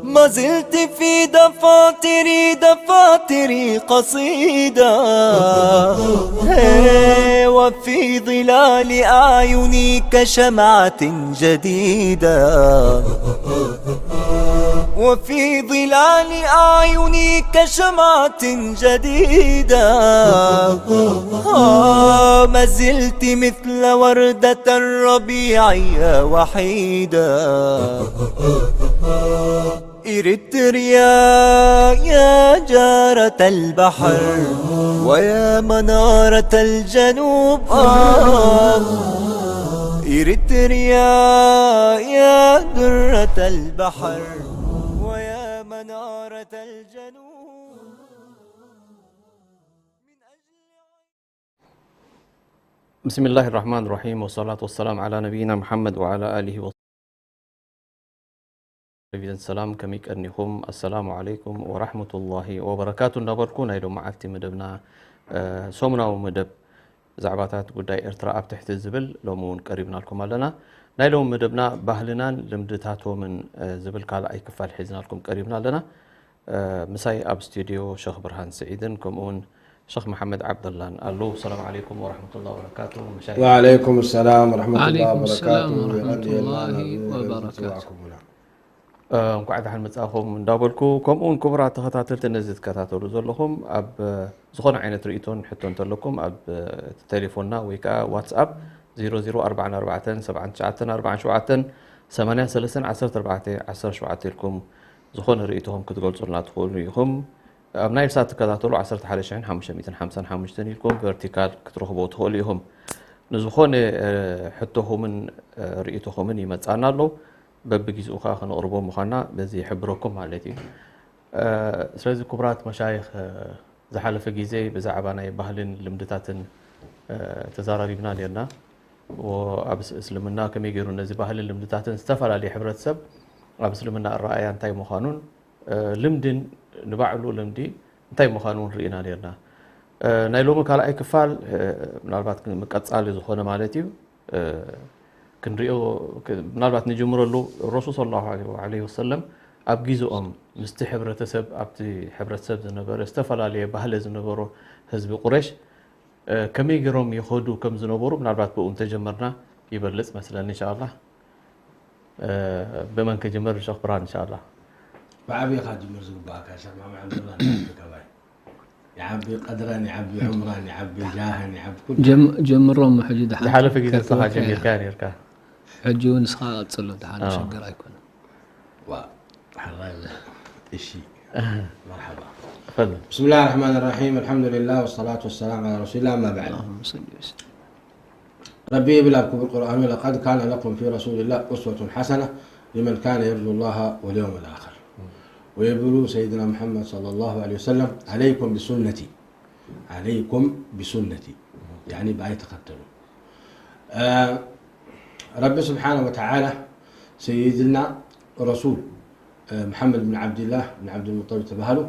ما زلت في دفاتري، دفاتري قصيدة، هي، وفي ظلال أعيني كشمعة جديدة، وفي ظلال أعيني كشمعة جديدة. آه، ما زلت مثل وردة الربيع يا وحيدة. إريتريا يا جارة البحر ويا منارة الجنوب، آه. إريتريا يا درة البحر ويا منارة الجنوب. بسم الله الرحمن الرحيم، والصلاة والسلام على نبينا محمد وعلى آله وصحبه. ሰላም፣ ከመይ ቀኒኹም? ኣሰላሙ ዓለይኩም ወራሕመቱላሂ ወበረካቱ እንዳበልኩ፣ ናይ ሎም መዓልቲ መደብና፣ እ፣ ሰሙናዊ መደብ ዛዕባታት ጉዳይ ኤርትራ ኣብ ትሕቲ ዝብል ሎሚ እውን ቀሪብናልኩም ኣለና። ናይ ሎም መደብና ባህልናን ልምድታቶምን፣ እ፣ ዝብል ካልኣይ ክፋል ሒዝናልኩም ቀሪብና ኣለና። እ፣ ምሳይ ኣብ ስቱድዮ ሸኽ ብርሃን ስዒድን ከምኡውን ሸኽ መሓመድ ዓብደላን ኣለዉ። ሰላም ዓለይኩም ወራሕመቱላሂ ወበረካቱ። መሻይኽ። ወዓለይኩም ሰላም ወራሕመቱላሂ ወዓለይኩም ሰላም ወበረካቱ። ወራሕመቱላሂ የቐንየልና ናብ ወበረካቱ። ዝፅዋዕኩምና። እ፣ እንኳዕ ደሓን መጻእኹም እንዳበልኩ፣ ከምኡውን ክቡራት ተኸታተልቲ፣ ነዚ ትከታተሉ ዘለኹም ኣብ፣ እ፣ ዝኾነ ዓይነት ርእይቶን ሕቶ እንተለኩም ኣብ፣ እ፣ ቴሌፎንና ወይ ከዓ ዋትስኣፕ ዜሮ ዜሮ ኣርባዓን ኣርባዕተን ሰብዓን ትሽዓተን ኣርባዓን ሸውዓተን ሰማንያን ሰለስተን ዓሰርተ ኣርባዕተ ዓሰርተ ሸውዓተ ኢልኩም ዝኾነ ርእይቶኹም ክትገልጹልና ትኽእሉ ኢኹም። ኣብ ናይል ሳት ትከታተሉ ዓሰርተ ሓደ ሽሕን ሓሙሽተ ሚእትን ሓምሳን ሓሙሽተን ኢልኩም ቨርቲካል ክትረኽቦ ትኽእሉ ኢኹም። ንዝኾነ፣ እ፣ ሕቶኹምን፣ እ፣ ርእይቶኹምን ይመጻና ኣሎ። በብግዜኡ ኸኣ ከነቕርቦ ምዃንና በዚ ይሕብረኩም ማለት እዩ። እ፣ ስለዚ ክቡራት መሻይኽ፣ እ፣ ዝሓለፈ ግዜ ብዛዕባ ናይ ባህልን ልምድታትን፣ እ፣ ተዘራሪብና ኔርና። ወ-፣ ኣብ እስ-፣ እስልምና ከመይ ገይሩ ነዚ ባህልን ልምድታትን ዝተፈላለየ ሕብረተሰብ ኣብ እስልምና ኣረኣእያ እንታይ ምዃኑን፣ እ፣ ልምድን ንባዕሉ ልምዲ እንታይ ምዃኑ እውን ርኢና ኔርና። እ፣ ናይ ሎሚ ካልኣይ ክፋል፣ እ፣ ምናልባት ክ-፣ ምቀጻሊ ዝኾነ ማለት እዩ። እ፣ ክንሪኦ፣ ክ-፣ ምናልባት ንጅምረሉ፣ ረሱል ሰለላሁ ዐለይሂ ወሰለም ኣብ ግዜኦም ምስቲ ሕብረተሰብ፣ ኣብቲ ሕብረተሰብ ዝነበረ ዝተፈላለየ ባህሊ ዝነበሮ ህዝቢ ቁረሽ፣ እ፣ ከመይ ገይሮም ይኸዱ ከም ዝነበሩ ምናልባት ብኡ እንተጀመርና ይበልጽ መስለኒ፣ ኢንሻኣላህ። እ፣ ብመን ክጅምር? ሸኽ ብርሃን፣ ኢንሻኣላህ። ብዓብይኻ ጅምር ዝግባእካ፣ ሸኽ መሓመድ ዓብደላ፣ ንዓቢ ከባይ። ይዓቢ ቀድረን፣ ይዓቢ ዑምራን፣ ይዓቢ ጃህን፣ ይዓቢ ኩሉ። ጀም-፣ ጀምሮም ሕጂ ደሓን ዝሓለፈ ግዜ ከርክበካ ንስኻ እያ። ጀሚርካ ኔርካ። ሕጂ እውን ንስኻ ቀጽሎ፣ ደሓን ኣዎ። ሽግር ኣይኮነን። ዋ፣ ሓራይ እሺ። መርሓባ። ተፈضل። بسم الله الرحمن الرحيم. الحمد لله والصلاة والسلام على رسول الله. أما بعد. اللهم صل وسلم. ረቢ ይብል ኣብ ክቡር ቁርኣኑ፣ لقد كان لكم في رسول الله أسوة حسنة لمن كان يرجو الله واليوم الآخر. ወይብሉ ሰይድና ሙሐመድ ሰለላሁ ዐለይሂ ወሰለም፣ عليكم بسنتي، عليكم بسنتي، ያኒ ብኣይ ተኸተሉ። እ፣ ረቢ ስብሓነ ወተዓላ ሰይድና ረሱል፣ እ፣ መሓመድ ብን ዓብድላህ ብን ዓብድልሙጠሊብ ተባህሉ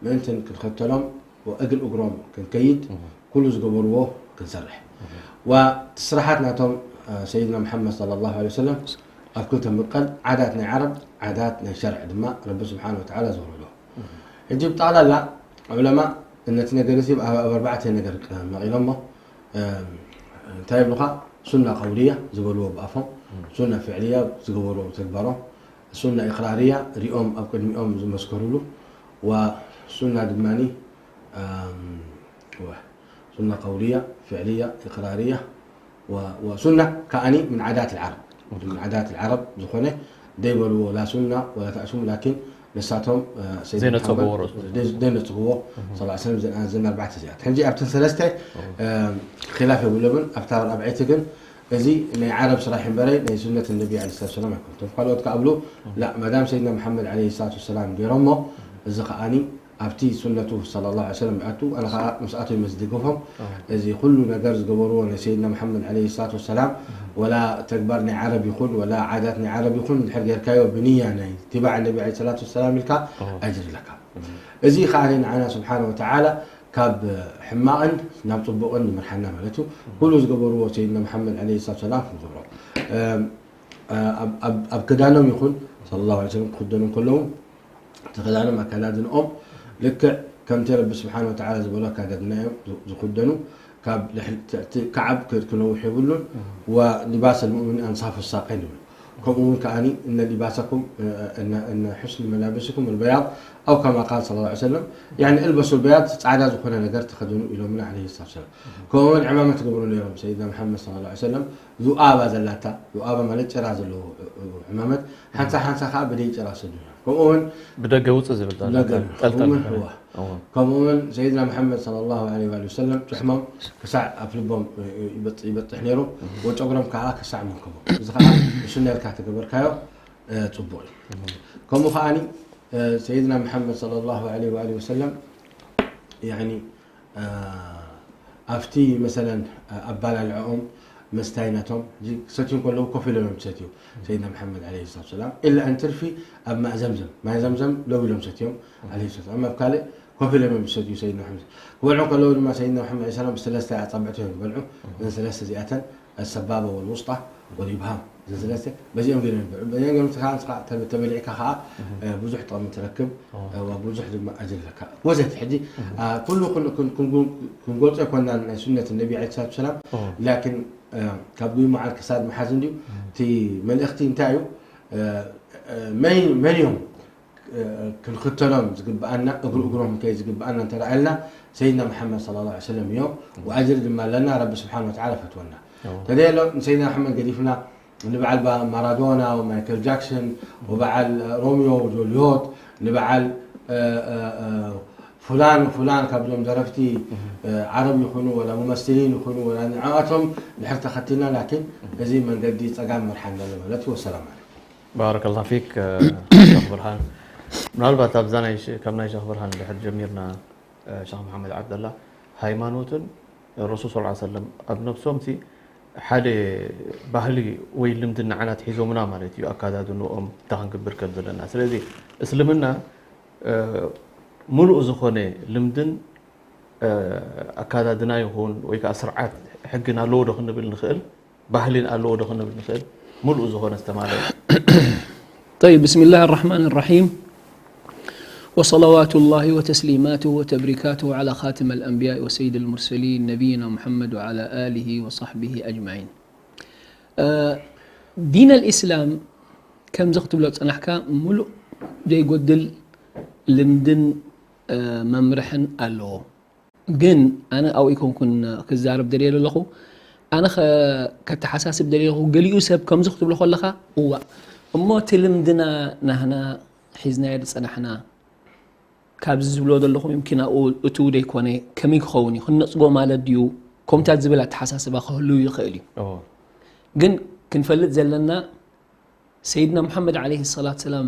ምእንትን ክንኸተሎም ወእግሪ እግሮም ክንከይድ እህ። ኩሉ ዝገበርዎ ክንሰርሕ። እህ። ወቲ ስራሓት ናቶም፣ እ፣ ሰይድና መሓመድ ሰለላሁ ዐለይሂ ወሰለም ኣብ ክልተ ምቀል፣ ዓዳት ናይ ዓረብ፣ ዓዳት ናይ ሸርዕ ድማ ረቢ ስብሓነ ወተዓላ ዘውረዶ። እህ። ሕጂ ብጠቕላላ ዑለማ ነቲ ነገር እዚ ኣብ፣ ኣብ ኣርባዕተ ነገር መቒሎሞ። እም፣ እንታይ ይብሉኻ? ሱና ቀውልያ ዝበልዎ ብኣፎም፣ እም። ሱና ፍዕልያ ዝገበርዎ ብተግባሮም፣ ሱና ኢቕራርያ ሪኦም ኣብ ቅድሚኦም ዝመስከሩሉ፣ ወሱና ድማኒ፣ እም፣ ወ-፣ ሱና ቀውልያ፣ ፍዕልያ፣ ኢቕራርያ፣ ወ-፣ ወሱና ከኣኒ ምን ዓዳት ልዓረብ፣ ምን ዓዳት ልዓረብ ዝኾነ ደይበልዎ ላ ሱና ወላ ታእሱም፣ ላኪን ንሳቶም፣ እ፣ ሰይድ ዘይነጸግዎ መሓመድ ረሱል። ደይ-፣ ዘይነጽግዎ እህ። ሰለላሁ ዐለይሂ ወሰለም ዘን-፣ ዘን ኣርባዕተ እዚኣት። ሕጂ ኣብተን ሰለስተ፣ እህ። እ፣ ኺላፍ የብሎምን። ኣብታ ራብዐይቲ ግን እዚ ናይ ዓረብ ስራሕ እምበረ ናይ ሱነት ነቢ ዐለይሂ ሰላቱ ወሰላም ኣይኮነን። እቶም ካልኦት ከኣ ኣብሉ፣ እህ። ላ፣ ማዳም ሰይድና መሓመድ ዐለይሂ ሰላቱ ወሰላም ገይሮሞ፣ እዚ ከኣኒ ኣብቲ ሱነቱ ሰለላሁ ዐለይሂ ወሰለም ይኣቱ፣ ኣነ ኸዓ ምስኣቶም እየ ዝድግፎም። እዚ ኩሉ ነገር ዝገበርዎ ናይ ሰይድና መሓመድ ዐለይሂ ሰላቱ ወሰላም፣ ወላ ተግባር ናይ ዓረብ ይኹን፣ ወላ ዓዳት ናይ ዓረብ ይኹን፣ እንድሕር ጌርካዮ ብንያ ናይ ትባዕ ነቢ ዐለይሂ ሰላቱ ወሰላም ኢልካ፣ ኣጅሪ ኣለካ። እዚ ኸዓ ንዓና ስብሓነ ወተዓላ ካብ ሕማቕን ናብ ጽቡቕን ዝመርሓና ማለት እዩ። ኩሉ ዝገበርዎ ሰይድና መሓመድ ዐለይሂ ሰላቱ ወሰላም ክንገብሮ። እም፣ ኣብ፣ ኣብ፣ ኣብ ክዳኖም ይኹን፣ ሰለላሁ ዐለይሂ ወሰለም ክኽደኑ ከለዉ፣ እቲ ክዳኖም ኣከዳድንኦም ልክዕ ከምቲ ረቢ ስብሓነ ወተዓላ ዝበሎ ኣከዳድና እዮም ዝ-፣ ዝኽደኑ። ካብ ልሕል-፣ ትሕቲ ከዓብ ክ-፣ ክነውሕ የብሉን። ወሊባስ ልሙእሚን ኣንሳፉ ሳቀይን ይብሉ። ከምኡ እውን ከዓኒ እነ ሊባሰኩም፣ እ፣ እነ፣ እነ ሑስኒ መላብስኩም ኣልበያድ፣ ኣው ከማ ቃል ሰለላሁ ዐለይሂ ወሰለም፣ ያኒ እልበሱ ኣልበያድ፣ ጻዕዳ ዝኾነ ነገር ተኸደኑ ኢሎምና ዐለይሂ ሰላቱ ወሰላም። ከምኡ እውን ዕማመት ይገብሩ ነይሮም ሰይድና መሓመድ ሰለላሁ ዐለይሂ ወሰለም፣ ዙኣባ ዘላታ፣ ዙኣባ ማለት ጭራ ዘለዎ፣ እ፣ እ፣ ዕማመት፣ ሓንሳ ሓንሳ ከዓ ብደይ ጭራ ሰዱ ነይሮም። ከምኡ እውን ብደገ ውፅእ ዝብል ዛላ፣ ብደገ ጠልጠል ከምኡ እውን፣ ዝበለ። እዋ። እዋ። ከምኡ እውን ሰይድና መሓመድ ሰለላሁ ዐለይሂ ወሰለም ጭሕሞም ክሳዕ ኣፍ ልቦም፣ እ፣ እ፣ ይበጽ-፣ ይበጽሕ ነይሩ። ወጨጉሮም ከዓ ክሳዕ መንከቦም። እዚ ከዓ ብሱና ኢልካ ተገበርካዮ፣ እ፣ ጽቡቕ እዩ። ከምኡ ከዓኒ፣ እ፣ ሰይድና መሓመድ ሰለላሁ ዐለይሂ ወሰለም፣ ያኒ፣ እ፣ ኣብቲ መሰለን፣ እ፣ ኣባላልዕኦም መስታይ ናቶም፣ ሕጂ ክሰትዩ ከለዉ ኮፍ ኢሎም እዮም ዝሰትዩ። ሰይድና መሓመድ ዐለይሂ ሰላቱ ወሰላም፣ ኢላ ኣን ትርፊ ኣብ ማእ ዘምዘም፣ ማይ ዘምዘም ደው ኢሎም ሰትዮም፣ ዐለይሂ ሰላቱ ወሰላም። ኣብ ካልእ ኮፍ ኢሎም እዮም ዝሰትዩ ሰይድና መሓመድ። ክበልዑ ከለዉ ድማ ሰይድና መሓመድ ዐለይሂ ሰላም ብሰለስተ ኣጻብዕቲ እዮም ዝበልዑ። እዘን ሰለስተ እዚኣተን ኣሰባበ ወልውስጣ ወልኢብሃም። እዘን ሰለስተ በዚኦም ገይሮም ይበልዑ። በዚኦም ገይሮም ከዓ ንስኻ ተበ-፣ ተበሊዕካ ከዓ፣ እ፣ ብዙሕ ጥቕሚ ትረክብ፣ እ፣ ብዙሕ ድማ ኣጅሪ ኣለካ። ወዘተ ሕጂ፣ እ፣ ኩሉ ክን-፣ ክን-፣ ክን-፣ ክንገልጾ ኣይኮናን ናይ ሱነት ነቢ ዐለይሂ ሰላቱ ወሰላም፣ ላኪን፣ እ፣ ካብ ጉይ መዓል ክሳድ መሓዝ እንድዩ፣ እቲ መልእኽቲ እንታይ እዩ? እ፣ እ፣ መን፣ መን እዮም እ፣ ክንኽተሎም ዝግብኣና፣ እግሩ እግሮም ከይ ዝግብኣና እንተ ደኣ ኢልና፣ ሰይድና መሓመድ ሰለላሁ ዐለይሂ ወሰለም እዮም። ወኣጅሪ ድማ ኣለና፣ ረቢ ስብሓነ ወተዓላ ፈትወና። እዎ። ተደየሎ ንሰይድና መሓመድ ገዲፍና፣ ንበዓል ባ-፣ ማራዶና ወማይክል ጃክሰን ወበዓል ሮሚዮ ወጆልዮት፣ ንበዓል፣ እ፣ እ፣ እ፣ ፉላን ወፉላን ካብዞም ደረፍቲ፣ እ፣ ዓረብ ይኹኑ ወላ ሙመስሊን ይኹኑ ወላ ንዕኣቶም ድሕር ተኸቲልና፣ ላኪን እዚ መንገዲ ጸጋም መርሓና ኣሎ ማለት እዩ። ወሰላም ዓለይኩም። ባረከላህ ፊክ፣ እ፣ ሸኽ ብርሃን። ምናልባት ኣብዛ ናይ ሽ-፣ ካብ ናይ ሸኽ ብርሃን ድሕር ጀሚርና፣ እ፣ ሸኽ መሓመድ ዓብደላ፣ ሃይማኖትን ረሱል ሰለላሁ ዐለይሂ ወሰለም ኣብ ነብሶምሲ ሓደ ባህሊ ወይ ልምዲ ንዓና ኣትሒዞምና ማለት እዩ፣ ኣካዳድንኦም፣ እንታይ ክንገብር ከም ዘለና። ስለዚ እስልምና፣ እ፣ ምሉእ ዝኾነ ልምድን፣ እ፣ ኣካዳድና ይኹን ወይ ከዓ ስርዓት ሕግን ኣለዎ ዶ ክንብል ንኽእል? ባህልን ኣለዎ ዶ ክንብል ንኽእል? ምሉእ ዝኾነ ዝተማልአ። طيب، بسم الله الرحمن الرحيم. وصلوات الله وتسليماته وتبريكاته على خاتم الأنبياء وسيد المرسلين نبينا محمد وعلى آله وصحبه أجمعين. እ፣ ዲን ኣልኢስላም ከምዚ ክትብሎ ዝጸናሕካ ምሉእ ዘይጎድል ልምድን፣ እ፣ መምርሕን ኣለዎ። ግን ኣነ ኣብኡ ኣይኮንኩን ክዛረብ ደልየ ዘለኹ። ኣነ ኸ-፣ ከተሓሳስብ ደልየ ዘለኹ፣ ገሊኡ ሰብ ከምዚ ክትብሎ ከለኻ፣ እዋእ፣ እሞ እቲ ልምድና ናህና ሒዝናዮ ዝጸናሕና፣ ካብዚ ዝብሎ ዘለኹ ይምኪን ኣብኡ እትው ደይኮነ፣ ከመይ ክኸውን እዩ? ክንነጽጎ ማለት ድዩ? ከምታት ዝብል ኣተሓሳስባ ክህሉ ይኽእል እዩ። እዎ። ግን ክንፈልጥ ዘለና፣ ሰይድና ሙሓመድ ዓለይሂ ሰላት ሰላም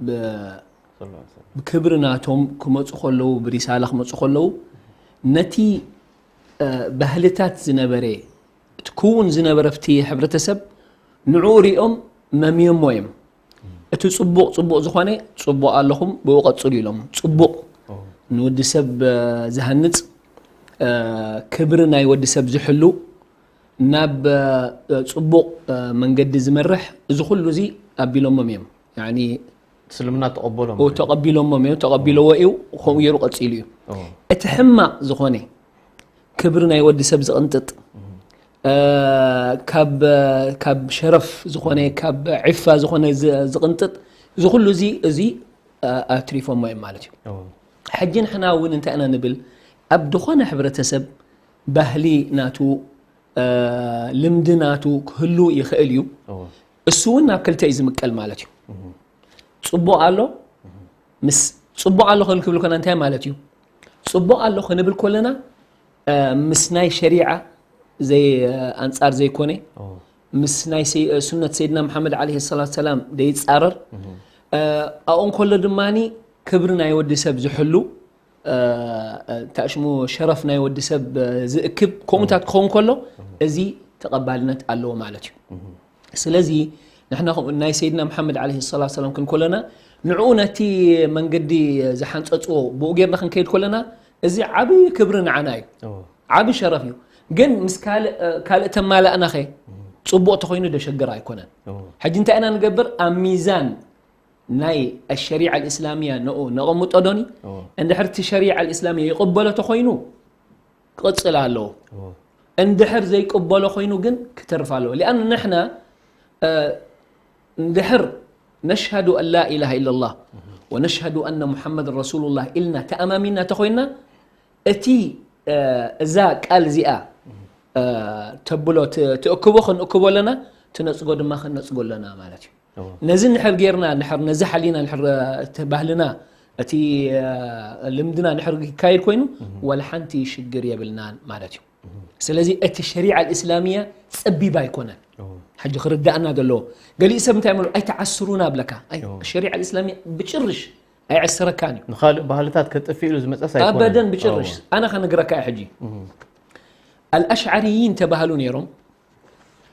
ብ-፣ ሰለላሁ ዐለይሂ ወሰለም። ብክብሪ ናቶም ክመጹ ከለዉ፣ ብሪሳላ ክመጹ ከለዉ፣ ነቲ፣ እ፣ ባህልታት ዝነበረ፣ እቲ ክውን ዝነበረ ኣብቲ ሕብረተሰብ፣ ንዕኡ ሪኦም መምዮሞ እዮም። እቲ ጽቡቕ፣ ጽቡቕ ዝኾነ፣ ጽቡቕ ኣለኹም፣ ብኡ ቀጽሉ ኢሎም። ጽቡቕ፣ ኦ። ንወዲ ሰብ፣ እ፣ ዝሃንጽ፣ እ፣ ክብሪ ናይ ወዲ ሰብ ዝሕሉ፣ ናብ፣ እ፣ ጽቡቕ፣ እ፣ መንገዲ ዝመርሕ፣ እዚ ኩሉ እዚ ኣቢሎሞም እዮም። ያኒ፣ እስልምና ተቐበሎም ኦ፣ ማለት እዩ። ተቐቢሎሞም እዮም፣ ተቐቢለዎ እዩ፣ ከምኡ ገይሩ ቀጺሉ እዩ። ኦ። እቲ ሕማቕ ዝኾነ፣ ክብሪ ናይ ወዲ ሰብ ዝቕንጥጥ፣ እም። እ፣ ካብ፣ ካብ ሸረፍ ዝኾነ፣ ካብ ዒፋ ዝኾነ ዝ-፣ ዝቕንጥጥ፣ እዚ ኩሉ እዚ፣ እዚ፣ እ፣ ኣትሪፎሞ እዮም ማለት እዩ። ኦ። ሕጂ ንሕና እውን እንታይ ኢና ንብል? ኣብ ዝኾነ ሕብረተሰብ ባህሊ ናቱ፣ እ፣ ልምዲ ናቱ ክህሉ ይኽእል እዩ። እዎ። እሱ እውን ናብ ክልተ እዩ ዝምቀል ማለት እዩ። እሁ። ጽቡቕ ኣሎ፣ እሁ። ምስ ጽቡቕ ኣሎ ክንክብል ኮና እንታይ ማለት እዩ? ጽቡቕ ኣሎ ክንብል ኮለና፣ እ፣ ምስ ናይ ሸሪዓ ዘይ-፣ ኣንጻር ዘይኮነ፣ እዎ። ምስ ናይ ሰይ-፣ ሱነት ሰይድና መሓመድ ዓለይሂ ሰላቱ ሰላም ዘይጻረር፣ እሁ። እ፣ ኣብኡ እንከሎ ድማኒ ክብሪ ናይ ወዲ ሰብ ዝሕሉ፣ እ፣ እ፣ ታሽሙ ሸረፍ ናይ ወዲ ሰብ፣ እ፣ ዝእክብ ከምኡታት ክኸውን ከሎ፣ እዚ ተቐባልነት ኣለዎ ማለት እዩ። ስለዚ ንሕና ከምኡ ናይ ሰይድና መሓመድ ዓለይሂ ሰላቱ ሰላም ክንኮለና፣ ንዕኡ ነቲ መንገዲ ዝሓንጸጽዎ ብኡ ጌርና ክንከይድ ከለና፣ እዚ ዓቢ ክብሪ ንዓና እዩ። ዓቢ ሸረፍ እዩ። ግን ምስ ካልእ፣ እ፣ ካልእ ተማላእናኸ ጽቡቕ ተኾይኑ ዶ ሸግር ኣይኮነን። ሕጂ እንታይ ኢና ንገብር? ኣብ ሚዛን ናይ ኣሸሪዓ ኣልእስላምያ ንኡ ነቐምጦ ዶኒ? እንድሕር እቲ ሸሪዓ ኣልእስላምያ ይቕበሎ ተኾይኑ ክቕጽል ኣለዎ። እንድሕር ዘይቅበሎ ኮይኑ ግን ክተርፍ ኣለዎ። ሊኣን ንሕና፣ እ፣ እንድሕር ነሽሃዱ ኣን ላ ኢላሃ ኢለላህ ወነሽሃዱ ኣነ ሙሓመድ ረሱሉላህ ኢልና ተኣማሚና ተኾይንና፣ እቲ፣ እ፣ እዛ ቃል እዚኣ፣ እ፣ ተብሎ ት-፣ ትእክቦ ክንእክቦ ኣለና፣ ትነጽጎ ድማ ክንነጽጎ ኣለና ማለት እዩ። ነዚ እንድሕር ጌርና፣ እንድሕር ነዚ ሓሊና፣ እንድሕር እቲ ባህልና፣ እቲ፣ እ፣ ልምድና እንድሕር ይካየድ ኮይኑ፣ ወላ ሓንቲ ሽግር የብልናን ማለት እዩ። ስለዚ እቲ ሸሪዓ ኣልእስላምያ ጸቢብ ኣይኮነን። ሕጂ ክርዳእና ዘለዎ፣ ገሊእ ሰብ እንታይ ምሉ ኣይተዓስሩና ኣብለካ። ኣይ፣ ሸሪዓ ኣልእስላምያ ብጭርሽ ኣይዕስረካን እዩ። ንኻልእ ባህልታት ከጥፍእ ኢሉ ዝመጸስ ኣይኮነን። ኣበደን ብጭርሽ። ኣነ ከነግረካ እየ ሕጂ። ኣልኣሽዓሪይን ተባህሉ ነይሮም።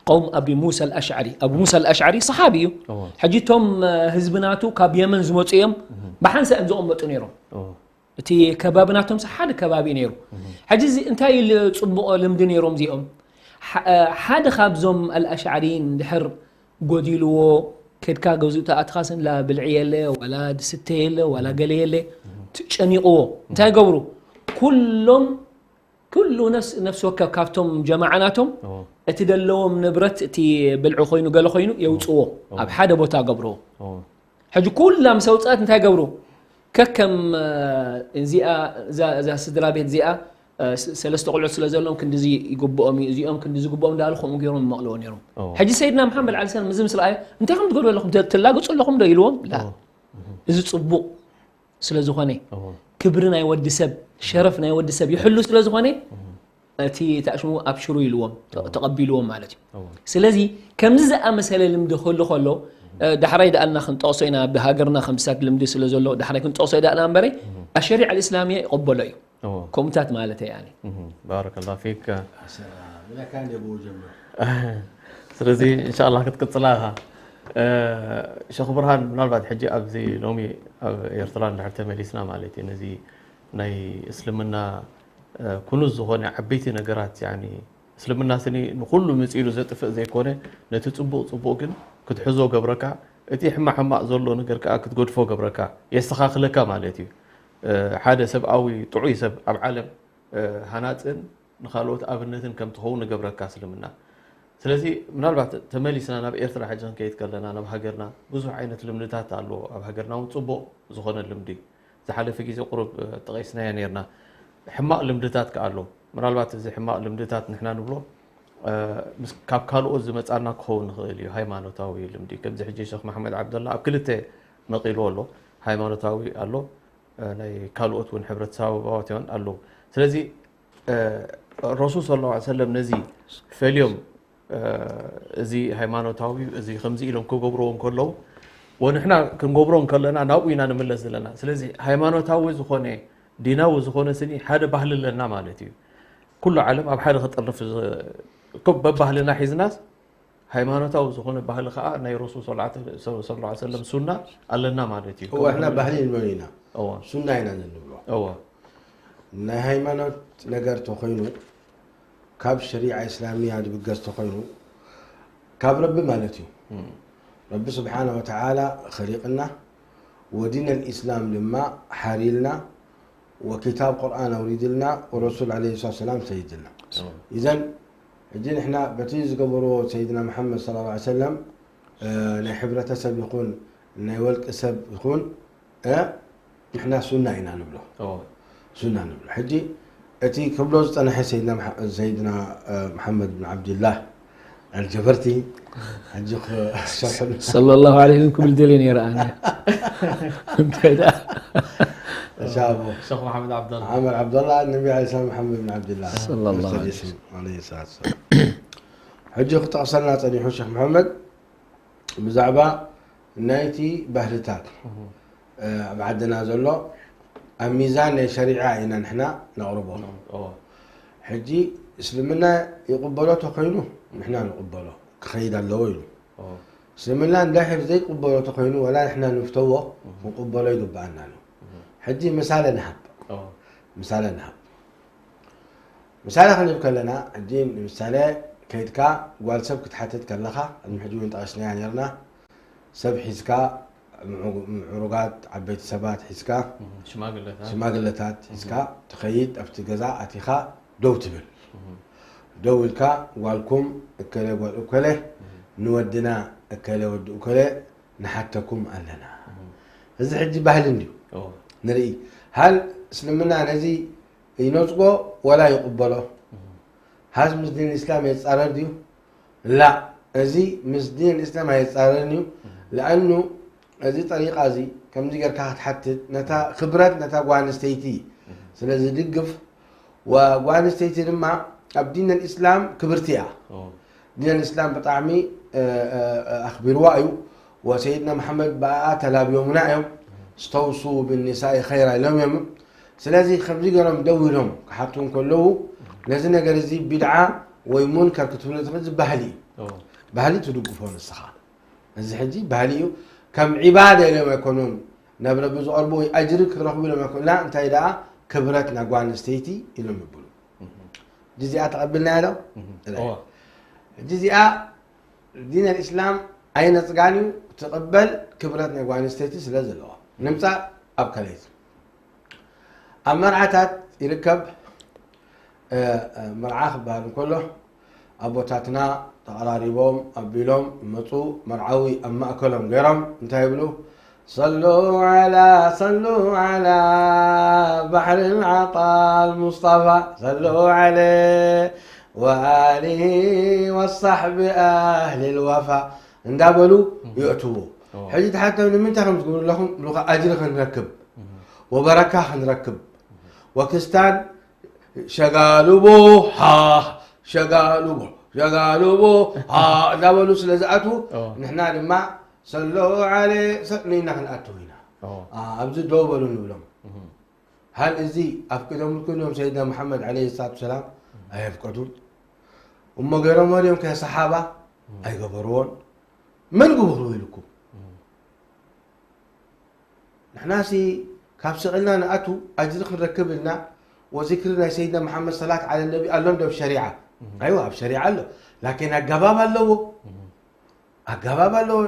ቀውም ኣቢ ሙሳ ኣልኣሽዓሪ። ኣቡ ሙሳ ኣልኣሽዓሪ ሰሓቢ እዩ። ሕጂ እቶም፣ እ፣ ህዝቢ ናቱ ካብ የመን ዝመጹ እዮም። ብሓንሳእ እዮም ዝቕመጡ ነይሮም። እቲ ከባቢ ናቶም ሓደ ከባቢ ነይሩ። ሕጂ እዚ እንታይ ል-፣ ጽቡቕ ልምዲ ነይሮም እዚኦም? ሓ-፣ እ፣ ሓደ ካብዞም ኣልኣሽዓሪይን እንድሕር ጎዲልዎ፣ ከድካ ገዝኡ ተኣትኻስ እንዳ ብልዒ የለ፣ ዋላ ድስተ የለ፣ ዋላ ገለ የለ፣ ት-፣ ጨኒቕዎ። እንታይ ገብሩ? ኩሎም፣ ኩሉ ነፍስ፣ ነፍሲ ወከፍ ካብቶም ጀማዓ ናቶም እቲ ደለዎም ንብረት፣ እቲ ብልዒ ኮይኑ፣ ገለ ኮይኑ የውጽዎ። ኣብ ሓደ ቦታ ገብርዎ። ሕጂ ኩላ ምስ ኣውጽኣት እንታይ ገብሩ? ከከም፣ እ፣ እዚኣ፣ እዛ፣ እዛ ስድራ ቤት እዚኣ፣ እ፣ ስ-፣ ሰለስተ ቆልዑት ስለ ዘለዎም ክንድዚ ይግብኦም እዩ፣ እዚኦም ክንድዚ ይግብኦም እንዳበሉ ከምኡ ገይሮም ይመቕልዎ ነይሮም። ሕጂ ሰይድና መሓመድ ዓለይሂ ሰላም እዚ ምስ ረኣዮ፣ "እንታይ ከም ትገብሩ ኣለኹም? ተ-፣ ትላገጹ ኣለኹም ዶ?" ኢልዎም። ላ። እዚ ጽቡቕ ስለ ዝኾነ፣ ክብሪ ናይ ወዲ ሰብ፣ ሸረፍ ናይ ወዲ ሰብ ይሕሉ ስለ ዝኾነ፣ እቲ ታሽሙ ኣብሽሩ ኢልዎም፣ ተ-፣ ተቐቢልዎም ማለት እዩ። ስለዚ ከምዚ ዝኣመሰለ ልምዲ ክህሉ ከሎ፣ እ፣ ዳሕራይ ደኣልና ክንጠቕሶ ኢና፣ ብሃገርና ከም ብሳት ልምዲ ስለ ዘሎ፣ ዳሕራይ ክንጠቕሶ ደኣና እምበረ፣ ኣሸሪዓ ኣልእስላምያ ይቕበሎ እዩ። ከምኡታት ማለት እየ ኣነ። ባረከላሁ ፊክ። ብለካ እንደ ብኡ ጀምር። ስለዚ ኢንሻኣላህ ክትቅጽላ ኢኻ። እ፣ ሸኽ ብርሃን፣ ምናልባት ሕጂ ኣብዚ ሎሚ ኣብ ኤርትራ እንድሕር ተመሊስና ማለት እዩ፣ ነዚ ናይ እስልምና፣ እ፣ ኩኑዝ ዝኾነ ዓበይቲ ነገራት፣ ያኒ፣ እስልምና ስኒ ንኹሉ ምጽኢሉ ዘጥፍእ ዘይኮነ፣ ነቲ ጽቡቕ ጽቡቕ ግን ክትሕዞ ገብረካ፣ እቲ ሕማቕ ሕማቕ ዘሎ ነገር ከኣ ክትገድፎ ገብረካ፣ የስተኻኽለካ ማለት እዩ። እ፣ ሓደ ሰብኣዊ ጥዑይ ሰብ ኣብ ዓለም፣ እ፣ ሃናጽን ንኻልኦት ኣብነትን ከም ትኸውን ይገብረካ እስልምና። ስለዚ ምናልባት ተመሊስና ናብ ኤርትራ ሕጂ ክንከይድ ከለና፣ ናብ ሃገርና ብዙሕ ዓይነት ልምድታት ኣለዎ። ኣብ ሃገርና እውን ጽቡቕ ዝኾነ ልምዲ፣ ዝሓለፈ ግዜ ቁሩብ፣ እ፣ ጠቒስናዮ ነይርና። ሕማቕ ልምድታት ከኣ ኣሎ። ምናልባት እዚ ሕማቕ ልምድታት ንሕና ንብሎ፣ እ፣ ምስ፣ ካብ ካልኦት ዝመጻና ክኸውን ይኽእል እዩ። ሃይማኖታዊ ልምዲ፣ ከምዚ ሕጂ ሸኽ መሓመድ ዓብደላ ኣብ ክልተ መቒልዎ ኣሎ። ሃይማኖታዊ ኣሎ፣ እ፣ ናይ ካልኦት እውን ሕብረተሰባውያን ኣለዉ። ስለዚ፣ እ፣ ረሱል ሰለላሁ ዐለይሂ ወሰለም ነዚ ፈልዮም፣ እ፣ እዚ ሃይማኖታዊ፣ እዚ ከምዚ ኢሎም ክገብርዎ እንከለዉ፣ ወንሕና ክንገብሮ እንከለና ናብኡ ኢና ንምለስ ዘለና። ስለዚ ሃይማኖታዊ ዝኾነ፣ ዲናዊ ዝኾነ ስኒ ሓደ ባህሊ ኣለና ማለት እዩ። ኩሉ ዓለም ኣብ ሓደ ክጥርንፍ ዝ-፣ እኮ በባህልና ሒዝናስ፣ ሃይማኖታዊ ዝኾነ ባህሊ ከኣ ናይ ረሱል ሰለላሁ ዐለይሂ ወሰለም ሱና ኣለና ማለት እዩ። እወ፣ ንሕና ባህሊ ንበሎ ኢና። እወ። ሱና ኢና ንብሎ። እወ። ናይ ሃይማኖት ነገር ተኾይኑ፣ ካብ ሸሪዓ እስላሚያ ዝብገስ ተኾይኑ፣ ካብ ረቢ ማለት እዩ። እም። ረቢ ስብሓነ ወተዓላ ኸሊቕና፣ ወዲን ኣልኢስላም ድማ ሓሪልና፣ ወኪታብ ቁርኣን ኣውሪድልና፣ ወረሱል ዓለይሂ ሰላቱ ወሰላም ሰይድና። እም። ኢዘን፣ ሕጂ ንሕና በቲ ዝገበርዎ ሰይድና መሓመድ ሰለላሁ ዐለይሂ ወሰለም፣ እ፣ ናይ ሕብረተሰብ ይኹን፣ ናይ ወልቂ ሰብ ይኹን፣ እ፣ ንሕና ሱና ኢና ንብሎ። እዎ። ሱና ንብሎ። ሕጂ እቲ ክብሎ ዝጸንሐ ሰይድና መሓ-፣ ሰይድና፣ እ፣ መሓመድ ብን ዓብድላህ ኣልጀበርቲ፣ ሕጂ ኽ-፣ ሰርሐሉ። ሰለላሁ ዐለይሂ ወሰለም ክብል ደልየ ነይረ ኣነ። እንታይ ደኣ? እሺ፣ ኣቦ። ሸኽ መሓመድ ዓብደላ። መሓመድ ዓብደላ፣ ነቢ ዓለይሂ ሰላም መሓመድ ብን ዓብድላህ። ሰለላሁ ዐለይሂ ወሰለም። ዓለይሂ ሰላቱ ወሰላም። ሕጂ ክጠቕሰልና ጸኒሑ ሸኽ መሓመድ፣ ብዛዕባ ናይቲ ባህልታት፣ እሁ። ኣብ ዓድና ዘሎ ኣብ ሚዛን ናይ ሸሪዓ ኢና ንሕና ነቕርቦ። ሕጂ እስልምና ይቕበሎ ተኮይኑ ንሕና ንቕበሎ፣ ክኸይድ ኣለዎ ኢሉ። እስልምና እንድሕር ዘይቅበሎ ተኮይኑ፣ ወላ ንሕና ንፍተዎ፣ ክንቅበሎ ይግብኣና ኣሎ። ሕጂ ምሳሌ ንሃብ። ምሳሌ ንሃብ። ምሳሌ ክንህብ ከለና፣ ሕጂ ንምሳሌ ከይድካ ጓል ሰብ ክትሓትት ከለኻ፣ ቅድሚ ሕጂ እውን ጠቐስናያ ነርና፣ ሰብ ሒዝካ፣ ምዑ-፣ ምዕሩጋት ዓበይቲ ሰባት ሒዝካ፣ ሽማግለታት። ሽማግለታት ሒዝካ ትኸይድ፣ ኣብቲ ገዛ ኣቲኻ ደው ትብል። ደው ኢልካ፣ "ጓልኩም እከለ ጓል እከለ፣ ንወድና እከለ ወዲ እከለ ንሓተኩም ኣለና።" እዚ ሕጂ ባህሊ እንድዩ። ንርኢ፣ ሃል እስልምና ነዚ ይነጽጎ ወላ ይቕበሎ? ሃዝ ምስ ዲን እስላም የጻረር ድዩ? ላ፣ እዚ ምስ ዲን እስላም ኣይጻረርን እዩ። ለኣኑ እዚ ጠሪቃ እዚ ከምዚ ጌርካ ክትሓትት፣ ነታ ክብረት ነታ ጓል ኣንስተይቲ ስለ ዝድግፍ፣ ወጓል ኣንስተይቲ ድማ ኣብ ዲን እስላም ክብርቲ እያ። ዲን እስላም ብጣዕሚ፣ እ፣ እ፣ እ፣ ኣኽቢርዋ እዩ። ወሰይድና መሓመድ ብኣኣ ተላብዮምና እዮም። "እስተውሱ ብኒሳኢ ኸይራ" ኢሎም እዮም። ስለዚ ከምዚ ገይሮም ደው ኢሎም ክሓቱ እንከለዉ፣ ነዚ ነገር እዚ ቢድዓ ወይ ሙንከር ክትብሎ ትኽእል፣ እዚ ባህሊ እዩ። ባህሊ ትድግፎ ንስኻ። እዚ ሕጂ ባህሊ እዩ። ከም ዒባዳ ኢሎም ኣይኮኑን፣ ናብ ረቢ ዝቐርቡ ወይ ኣጅሪ ክረኽቡ ኢሎም ኣይኮኑን። ላ፣ እንታይ ደኣ ክብረት ናይ ጓል ኣንስተይቲ ኢሎም ይብሉ። ሕጂ እዚኣ ተቐቢልናያ ዶ? ሕጂ እዚኣ ዲን ኣልእስላም ኣይነጽጋን እዩ፣ ትቕበል ክብረት ናይ ጓል ኣንስተይቲ ስለ ዘለዋ። ንምጻእ ኣብ ካልኣይቲ። ኣብ መርዓታት ይርከብ። እ፣ እ፣ መርዓ ክበሃል እንከሎ፣ ኣቦታትና ተቐራሪቦም ኣቢሎም ይመጹ፣ መርዓዊ ኣብ ማእከሎም ገይሮም እንታይ ይብሉ? "ሰሉ ዓላ፣ ሰሉ ዓላ ባሕሪ ልዓጣል ሙስጠፋ፣ ሰሉ ዓለ ወኣሊሂ ወሳሕቢ ኣህሊ ልወፋ" እንዳበሉ የእትዎ። ሕጂ ተሓቶም ንምንታይ ከም ዝገብሩ ኣለኹም? ብሉኻ ኣጅሪ ክንረክብ፣ ወበረካ ክንረክብ፣ ወክስታን ሸጋሉቦ፣ ሃ፣ ሸጋሉቦ፣ ሸጋሉቦ፣ ሃ፣ እንዳበሉ ስለ ዝኣትዉ፣ ንሕና ድማ ሰሎ ዓለ፣ ሰ-፣ ንኢና ክንኣትው ኢና። ኣ፣ ኣብዚ ደው በሉ ንብሎም። ሃል እዚ ኣፍቂዶምልኩም እዮም? ሰይድና መሓመድ ዓለይሂ ሰላቱ ሰላም ኣየፍቀዱን። እሞ ገይሮሞ ድዮም ከ ሰሓባ? ኣይገበርዎን። መን ግበሩ ኢልኩም? ንሕናሲ ካብ ስቕ ኢልና ንኣቱ ኣጅሪ ክንረክብ ኢልና ወዚክሪ ናይ ሰይድና መሓመድ ሰላት ዓለ ነቢ ኣሎ እንዶ ኣብ ሸሪዓ? ኣይዋ፣ ኣብ ሸሪዓ ኣሎ። ላኪን ኣገባብ ኣለዎ። ኣገባብ ኣለዎ።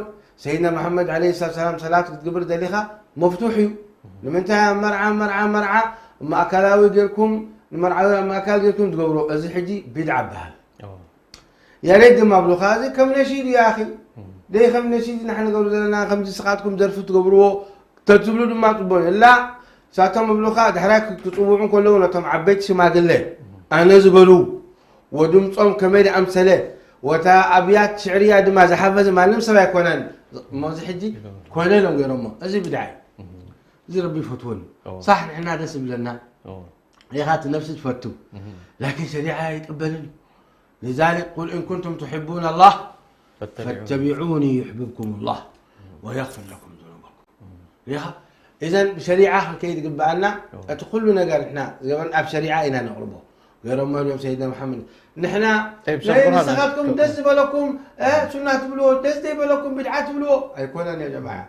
ሰይድና መሓመድ ዓለይሂ ሰላቱ ሰላም ሰላት ክትግብር ደሊኻ መፍቱሕ እዩ። ንምንታይ ኣብ መርዓ፣ መርዓ፣ መርዓ ማእከላዊ ጌርኩም፣ ንመርዓዊ ኣብ ማእከል ጌርኩም ትገብሮ? እዚ ሕጂ ቢድዓ በሃል። ያ ሬት ድማ ብሉኻ፣ እዚ ከም ነሺድ እዩ፣ ኣኺ። ደይ ከም ነሺድ ኢና ክንገብር ዘለና፣ ከምዚ ስኻትኩም ደርፊ ትገብርዎ፣ ተትብሉ ድማ ጽቡቕ እዩ። እላ፣ ሳቶም እብሉኻ፣ ድሕራይ ክጽውዑ እንከለዉ፣ ነቶም ዓበይቲ ሽማግለ፣ ኣነ ዝበሉ፣ ወድምጾም ከመይ ደኣምሰለ፣ ወታ ኣብያት ሽዕርያ ድማ ዝሓፈዘ ማንም ሰብ ኣይኮነን። እሞ እዚ ሕጂ ኮነ ኢሎም ገይሮሞ። እዚ ብድዓ እዩ። እዚ ረቢ ይፈትወኒ። ሳሕ ንሕና ደስ ይብለና። ኢኻ እቲ ነፍሲ ትፈቱ። ላኪን ሸሪዓ ኣይቅበልን እዩ። لذلك قل إن كنتم تحبون الله فاتبعوني يحببكم الله ويغفر لكم ذنوبكم. ኢኻ፣ እዘን ብሸሪዓ ክንከይድ ይግብኣና። እቲ ኩሉ ነገር ንሕና ዘበን ኣብ ሸሪዓ ኢና ነቕርቦ። ገይሮሞ እዮም ሰይድና መሓመድ። ንሕና ናይ ንስኻትኩም ደስ ዝበለኩም፣ እ፣ ሱና ትብልዎ፣ ደስ ዘይበለኩም ቢድዓ ትብልዎ። ኣይኮነን ያ ጀማዓ።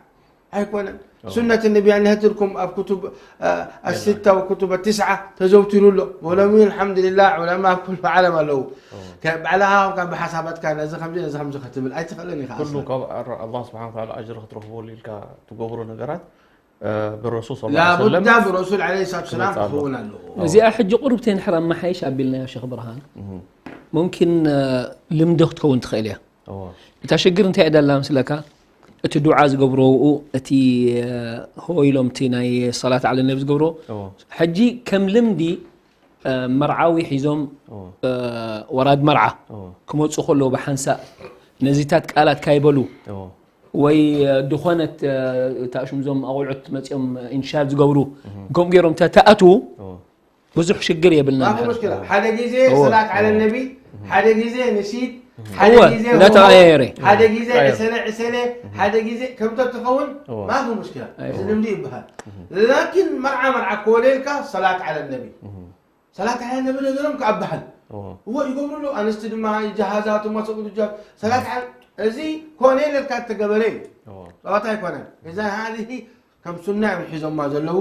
ኣይኮነን። ሱነት ነቢ ኣንሀትልኩም ኣብ ኩቱብ፣ እ፣ ኣስታ ወኩቱብ ኣትስዓ ተዘውቲሩ ኣሎ። ወሎም ኣልሓምዱሊላህ ዑለማ ኣብ ኩሉ ዓለም ኣለዉ። ከ-፣ ባዕልኻ ካብ ብሓሳባትካ ነዚ ከምዚ፣ ነዚ ከምዚ ክትብል ኣይትኽእልን ኢኻ ኩሉ ኣስለን። ካብ ኣር-፣ ኣላህ ስብሓነ ወተዓላ ኣጅሪ ክትረኽበሉ ኢልካ ትገብሮ ነገራት፣ እ፣ ብረሱል ሰለላሁ ዐለይሂ ወሰለም ላቡዳ ብረሱል ዐለይሂ ሰላቱ ሰላም ክመጽእ ኣለዎ። ክኸውን ኣለዎ። እዚኣ ሕጂ ቁሩብ ተንሕር ኣመሓይሽ ኣቢልናዮ ሸኽ ብርሃን። እህ። ሙምኪን፣ እ፣ ልምዲ ክትከውን ትኽእል እያ። እዋ። እታ ሽግር እንታይ እያ ደላ ምስለካ? እቲ ዱዓ ዝገብርዎ፣ እቲ፣ እ፣ ሆ ኢሎም እቲ ናይ ሰላት ዓለ ነቢ ዝገብርዎ። እዋ። ሕጂ ከም ልምዲ፣ እ፣ መርዓዊ ሒዞም፣ እዋ። እ፣ ወራድ መርዓ እዋ። ክመጹ ከለዉ ብሓንሳእ ነዚታት ቃላት ካይበሉ እዋ። ወይ፣ እ፣ ድኾነት፣ እ፣ እታ ሽምዞም ኣቑልዑት መጺኦም ኢንሻድ ዝገብሩ፣ እህ። ከምኡ ገይሮም ተተኣትዉ እዋ። ብዙሕ ሽግር የብልና ማፊ ንሕና። ሙሽኪላ። ሓደ ግዜ እዎ። ሰላት ዓለ ነቢ፣ ሓደ ግዜ ንሺድ፣ ሓደ ግዜ እንዳተቐያየረ። ሓደ ግዜ ዕሰለ ዕሰለ፣ ሓደ ግዜ ከምቶ ትኸውን። ማፊ ሙሽኪላ። እዚ ልምዲ ይበሃል። ላኪን መርዓ መርዓ ክወለልካ ሰላት ዓለ ነቢ፣ ሰላት ዓለ ነቢ ነገሮም ከኣበሃል። እዎ ይገብሩሉ። ኣንስቲ ድማ ይጀሃዛ፣ እቶም ማሰቡ ትጀሃዝ። ሰላት ዓለ፣ እዚ ኮነ ኢለካ እተገበረ እዩ። ጸዋታ ኣይኮነን። እዛ ሃዚህ ከም ሱና እዮም ሒዞማ ዘለዉ።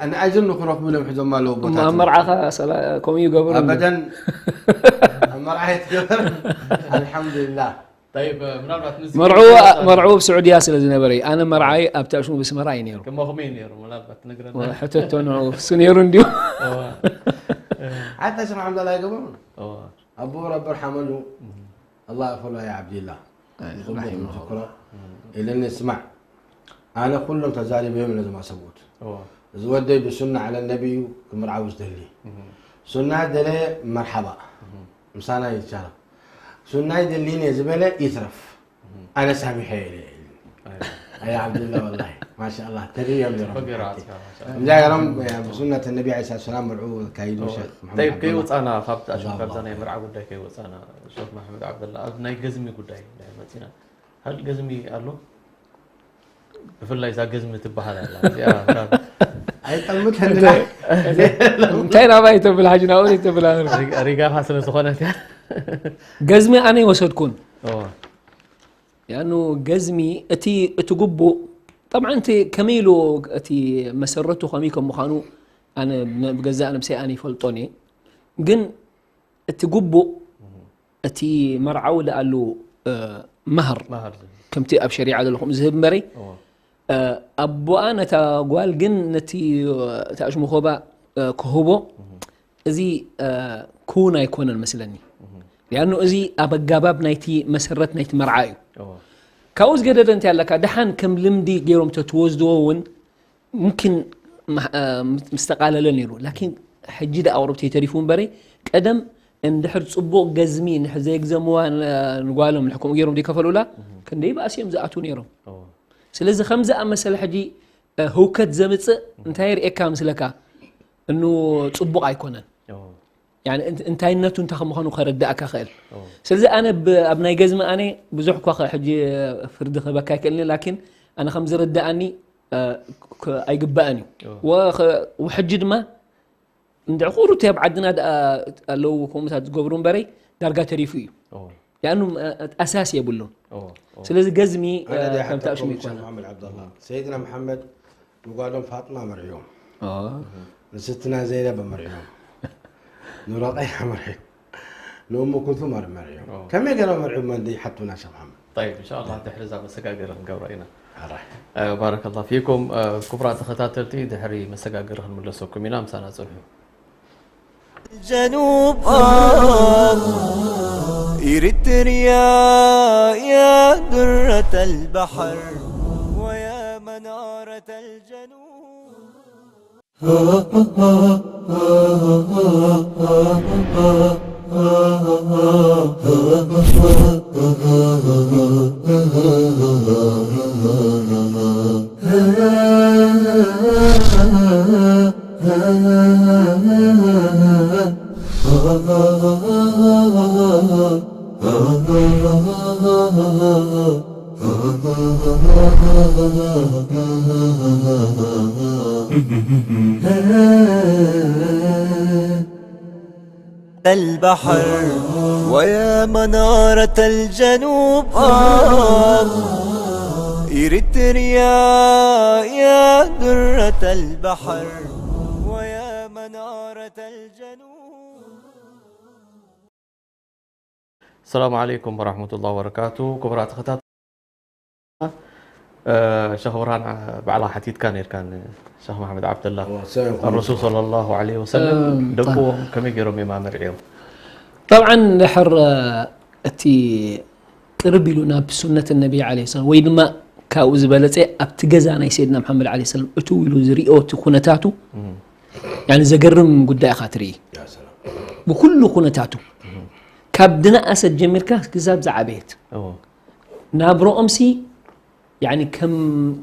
ኣነ ኣጅር ንክረኽቡ ኢሎም ሒዞማ ኣለዉ። እሞ ኣብ ቦታትና መርዓኻ ሰላ-፣ ከምኡ ይገብሩ እንዲ? ኣበደን። ኣብ መርዓ ይትገበር። ኣልሓምዱሊላህ። طيب፣ ምናልባት ንዚ መርዑ፣ መርዑ ኣብ ስዑድያ ስለ ዝነበረ እዩ። ኣነ መርዓይ ኣብቲ ኣሽሙ ብስመራ እዩ ነይሩ። ከማኹም እዩ ነይሩ፣ ምናልባት ትነግረና። ሕተቶ ንዑ፣ እሱ ነይሩ እንዲዩ። ሓታ ሽም ሓምዳላ ኣይገበሩን። ኣቦ ረቢ ርሓመሉ። ኣላህ ይኽፈሎ ያ ዓብዲላ። ኣይ፣ ንጽቡቕ ራሒመሁ ንዝክሮ። ኢለኒ፣ ስማዕ፣ ኣነ ኩሎም ተዛሪበዮም ነዞም ሰብኡት። እዚ ወደይ ብሱና ዓለ ነቢ እዩ ክምርዓው ዝደሊ። ሱና ደለ መርሓባ። ምሳና ይቻላ። ሱና ይደሊን እየ ዝበለ ይትረፍ። ኣነ ሳሚሐ እየ ኢለ። ኣይ። ኣይ ዓብዱላ፣ ወላሂ ማሻኣላህ፣ ተርእዮም ነይሮም። ጽቡቅ ገይሩ ኣጽፊያ፣ ማሻኣላህ። ከምዚኣ ገይሮም፣ ያ፣ ብሱነት ነቢ ዓለይሂ ሰላቱ ሰላም መርዑ ኣካይዱ። ኦ፣ ሸኽ መሐመድ ጠይብ፣ ዓብዱላ። ከይወጻና ካብታ፣ ጀዛሁ ካብዛ ላሁ ናይ ኸይር። መርዓ ጉዳይ ከይወጻና፣ ሸኽ መሐመድ ዓብዱላ፣ ኣብ ናይ ገዝሚ ጉዳይ ናይ መጺና። ሀል ገዝሚ ኣሎ? ብፍላይ እዛ ገዝሚ ትበሃል ኣላ። እዚኣ ካብ ኣይጠምተን እንታይ፣ እንታይ ናባይ ተብል ሓጂ ናብኡ ተብል ኣነ። ሪጋ-፣ ሪጋኻ ስለ ዝኾነት እያ። ገዝሚ ኣነ ይወሰድኩን። ኦ። ያኑ ገዝሚ እቲ፣ እቲ ግቡእ፣ ጠብዓን እቲ ከመይ ኢሉ እቲ መሰረቱ ከመይ ከም ምዃኑ ኣነ ብ-፣ ብገዛእ ነብሰይ ኣነ ይፈልጦን እየ። ግን እቲ ግቡእ፣ እቲ መርዓዊ ደኣሉ፣ እ፣ መህር፣ መህር ዝህብ። ከምቲ ኣብ ሸሪዓ ዘሎ ከምኡ ዝህብ እምበረይ፣ እዎ። እ፣ ኣቦኣ ነታ ጓል ግን ነቲ፣ እቲ ኣሽሙኾባ፣ እ፣ ክህቦ፣ እዚ፣ እ፣ ክውን ኣይኮነን መስለኒ። ሊኣኑ እዚ ኣብ ኣጋባብ ናይቲ መሰረት ናይቲ መርዓ እዩ። እዎ። ካብኡ ዝገደደ እንታይ ኣለካ? ደሓን ከም ልምዲ ገይሮም ተትወስድዎ እውን ሙምኪን መሕ-፣ እ፣ ምስ-፣ ምስ ተቃለለ ነይሩ። ላኪን ሕጂ ደኣ ቁሩብ ተይተሪፉ እምበረይ፣ ቀደም እንድሕር ጽቡቕ ገዝሚ ንሕ-፣ ዘየግዘምዋ ን-፣ ንጓሎም ልሕኩም ገይሮም ዘይከፈሉላ፣ ክንደይ ባእሲ እዮም ዝኣትዉ ነይሮም። እዎ። ስለዚ ከምዚ ኣመሰለ ሕጂ፣ እ፣ ህውከት ዘምጽእ እንታይ የርእየካ ምስለካ? እኑ ጽቡቕ ኣይኮነን። እዎ። ያኒ እንት-፣ እንታይነቱ እንታይ ከም ምዃኑ ከረድኣካ ክእል። እዎ። ስለዚ ኣነ ብ-፣ ኣብ ናይ ገዝሚ ኣነ ብዙሕ እኳ ከ-፣ ሕጂ ፍርዲ ክህበካ ኣይክእልን እየ፣ ላኪን ኣነ ከም ዝርድኣኒ፣ እ፣ ክ-፣ ኣይግባእን እዩ። እዎ። ወ-፣ ኸ-፣ ወሕጂ ድማ እንድዒ ቁሩብ ኣብ ዓድና ደኣ ኣለዉ ከምኡታት ዝገብሩ እምበረይ ዳርጋ ተሪፉ እዩ። እዎ። ያኑ፣ እ፣ ኣሳስ የብሉን። እዎ፣ እዎ። ስለዚ ገዝሚ፣ ኣነ እ፣ ድኣ ከምቲ ሓተኩም ኣሽሙ ሸኽ ይኮነ። መሓመድ ዓብደላ፣ ሰይድና መሓመድ ንጓሎም ፋጥማ መርዕዮም። ኦ። ንስትና ዘይነብ መርዕዮም። ንረቀያ መርዕዮም። ንእሙ ኩልሱም መር-፣ መርዕዮም። ኦ። ከመይ ገይሮም መርዕዮም እንዲ ሓቱና ሸኽ መሓመድ? ጠይብ፣ እንሻኣላህ ድሕሪ እዛ መሰጋገሪ ክንገብራ ኢና። ኣራይ። እ፣ ባረከላህ ፊኩም። እ፣ ክቡራት ተኸታተልቲ፣ ድሕሪ መሰጋገሪ ክንምለሰኩም ኢና። ምሳና ጽንሑ። الجنوب، آه، إريتريا، يا درة البحر، ويا منارة الجنوب. البحر، ويا منارة الجنوب، آه، إريتريا، يا درة البحر، ويا منارة الجنوب. السلام عليكم ورحمة الله وبركاته. ክቡራት ተኸታተልቲ፣ እ፣ ሸኽ ብርሃን፣ ዓ-፣ ባዕላ ሓቲትካ ነይርካ ንሸኽ መሓመድ ዓብደላ። እዎ፣ ሰላም ኣረሱል ሰለላሁ ዐለይሂ ወሰለም እም፣ ደቅዎም ከመይ ገይሮም እዮም ኣመርዕዮም? ጠብዓን ድሕር፣ እ፣ እቲ ቅርብ ኢሉ ናብ ሱነት ነቢ ዐለይሂ ሰላም ወይ ድማ ካብኡ ዝበለጸ ኣብቲ ገዛ ናይ ሰይድና መሓመድ ዐለይሂ ሰላም እትው ኢሉ ዝሪኦ እቲ ኩነታቱ፣ እም። ያኒ ዘገርም ጉዳይ ኢኻ ትርኢ። ያ ሰላም። ብኩሉ ኩነታቱ፣ እም። ካብ ድነኣሰት ጀሚርካ ክሳብ ዝዓበየት። እዎ። ናብርኦምሲ፣ ያኒ ከም፣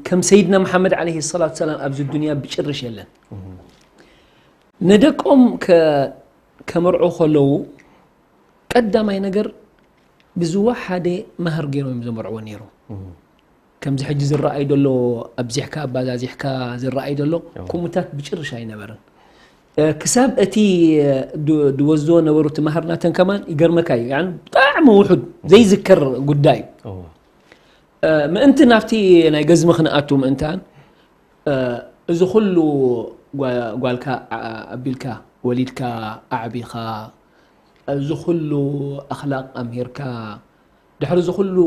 ከም ሰይድና መሓመድ ዐለይሂ ሰላቱ ሰላም ኣብዚ ዱንያ ብጭርሽ የለን። እም። ንደቆም ከ-፣ ከምርዑ ከለዉ፣ ቀዳማይ ነገር ብዝወሓደ ማህር ገይሮም እዮም ዘመርዕዎ ነይሩ። ከምዚ ሕጂ ዝረኣይ ዘሎ ኣብዚሕካ ኣባዛዚሕካ ዝረኣይ ዘሎ ከምኡታት ብጭርሽ ኣይነበረን። ክሳብ እቲ ድወስድዎ ነበሩ እቲ ማህር ናተን ከማን ይገርመካ እዩ። ብጣዕሚ ውሑድ ዘይዝከር ጉዳይ እዩ። ምእንቲ ናብቲ ናይ ገዝሚ ክንኣቱ ምእንታን እዚ ኩሉ ጓልካ ኣቢልካ ወሊድካ ኣዕቢኻ እዚ ኩሉ ኣኽላቕ ኣምሂርካ ድሕሪ እዚ ኩሉ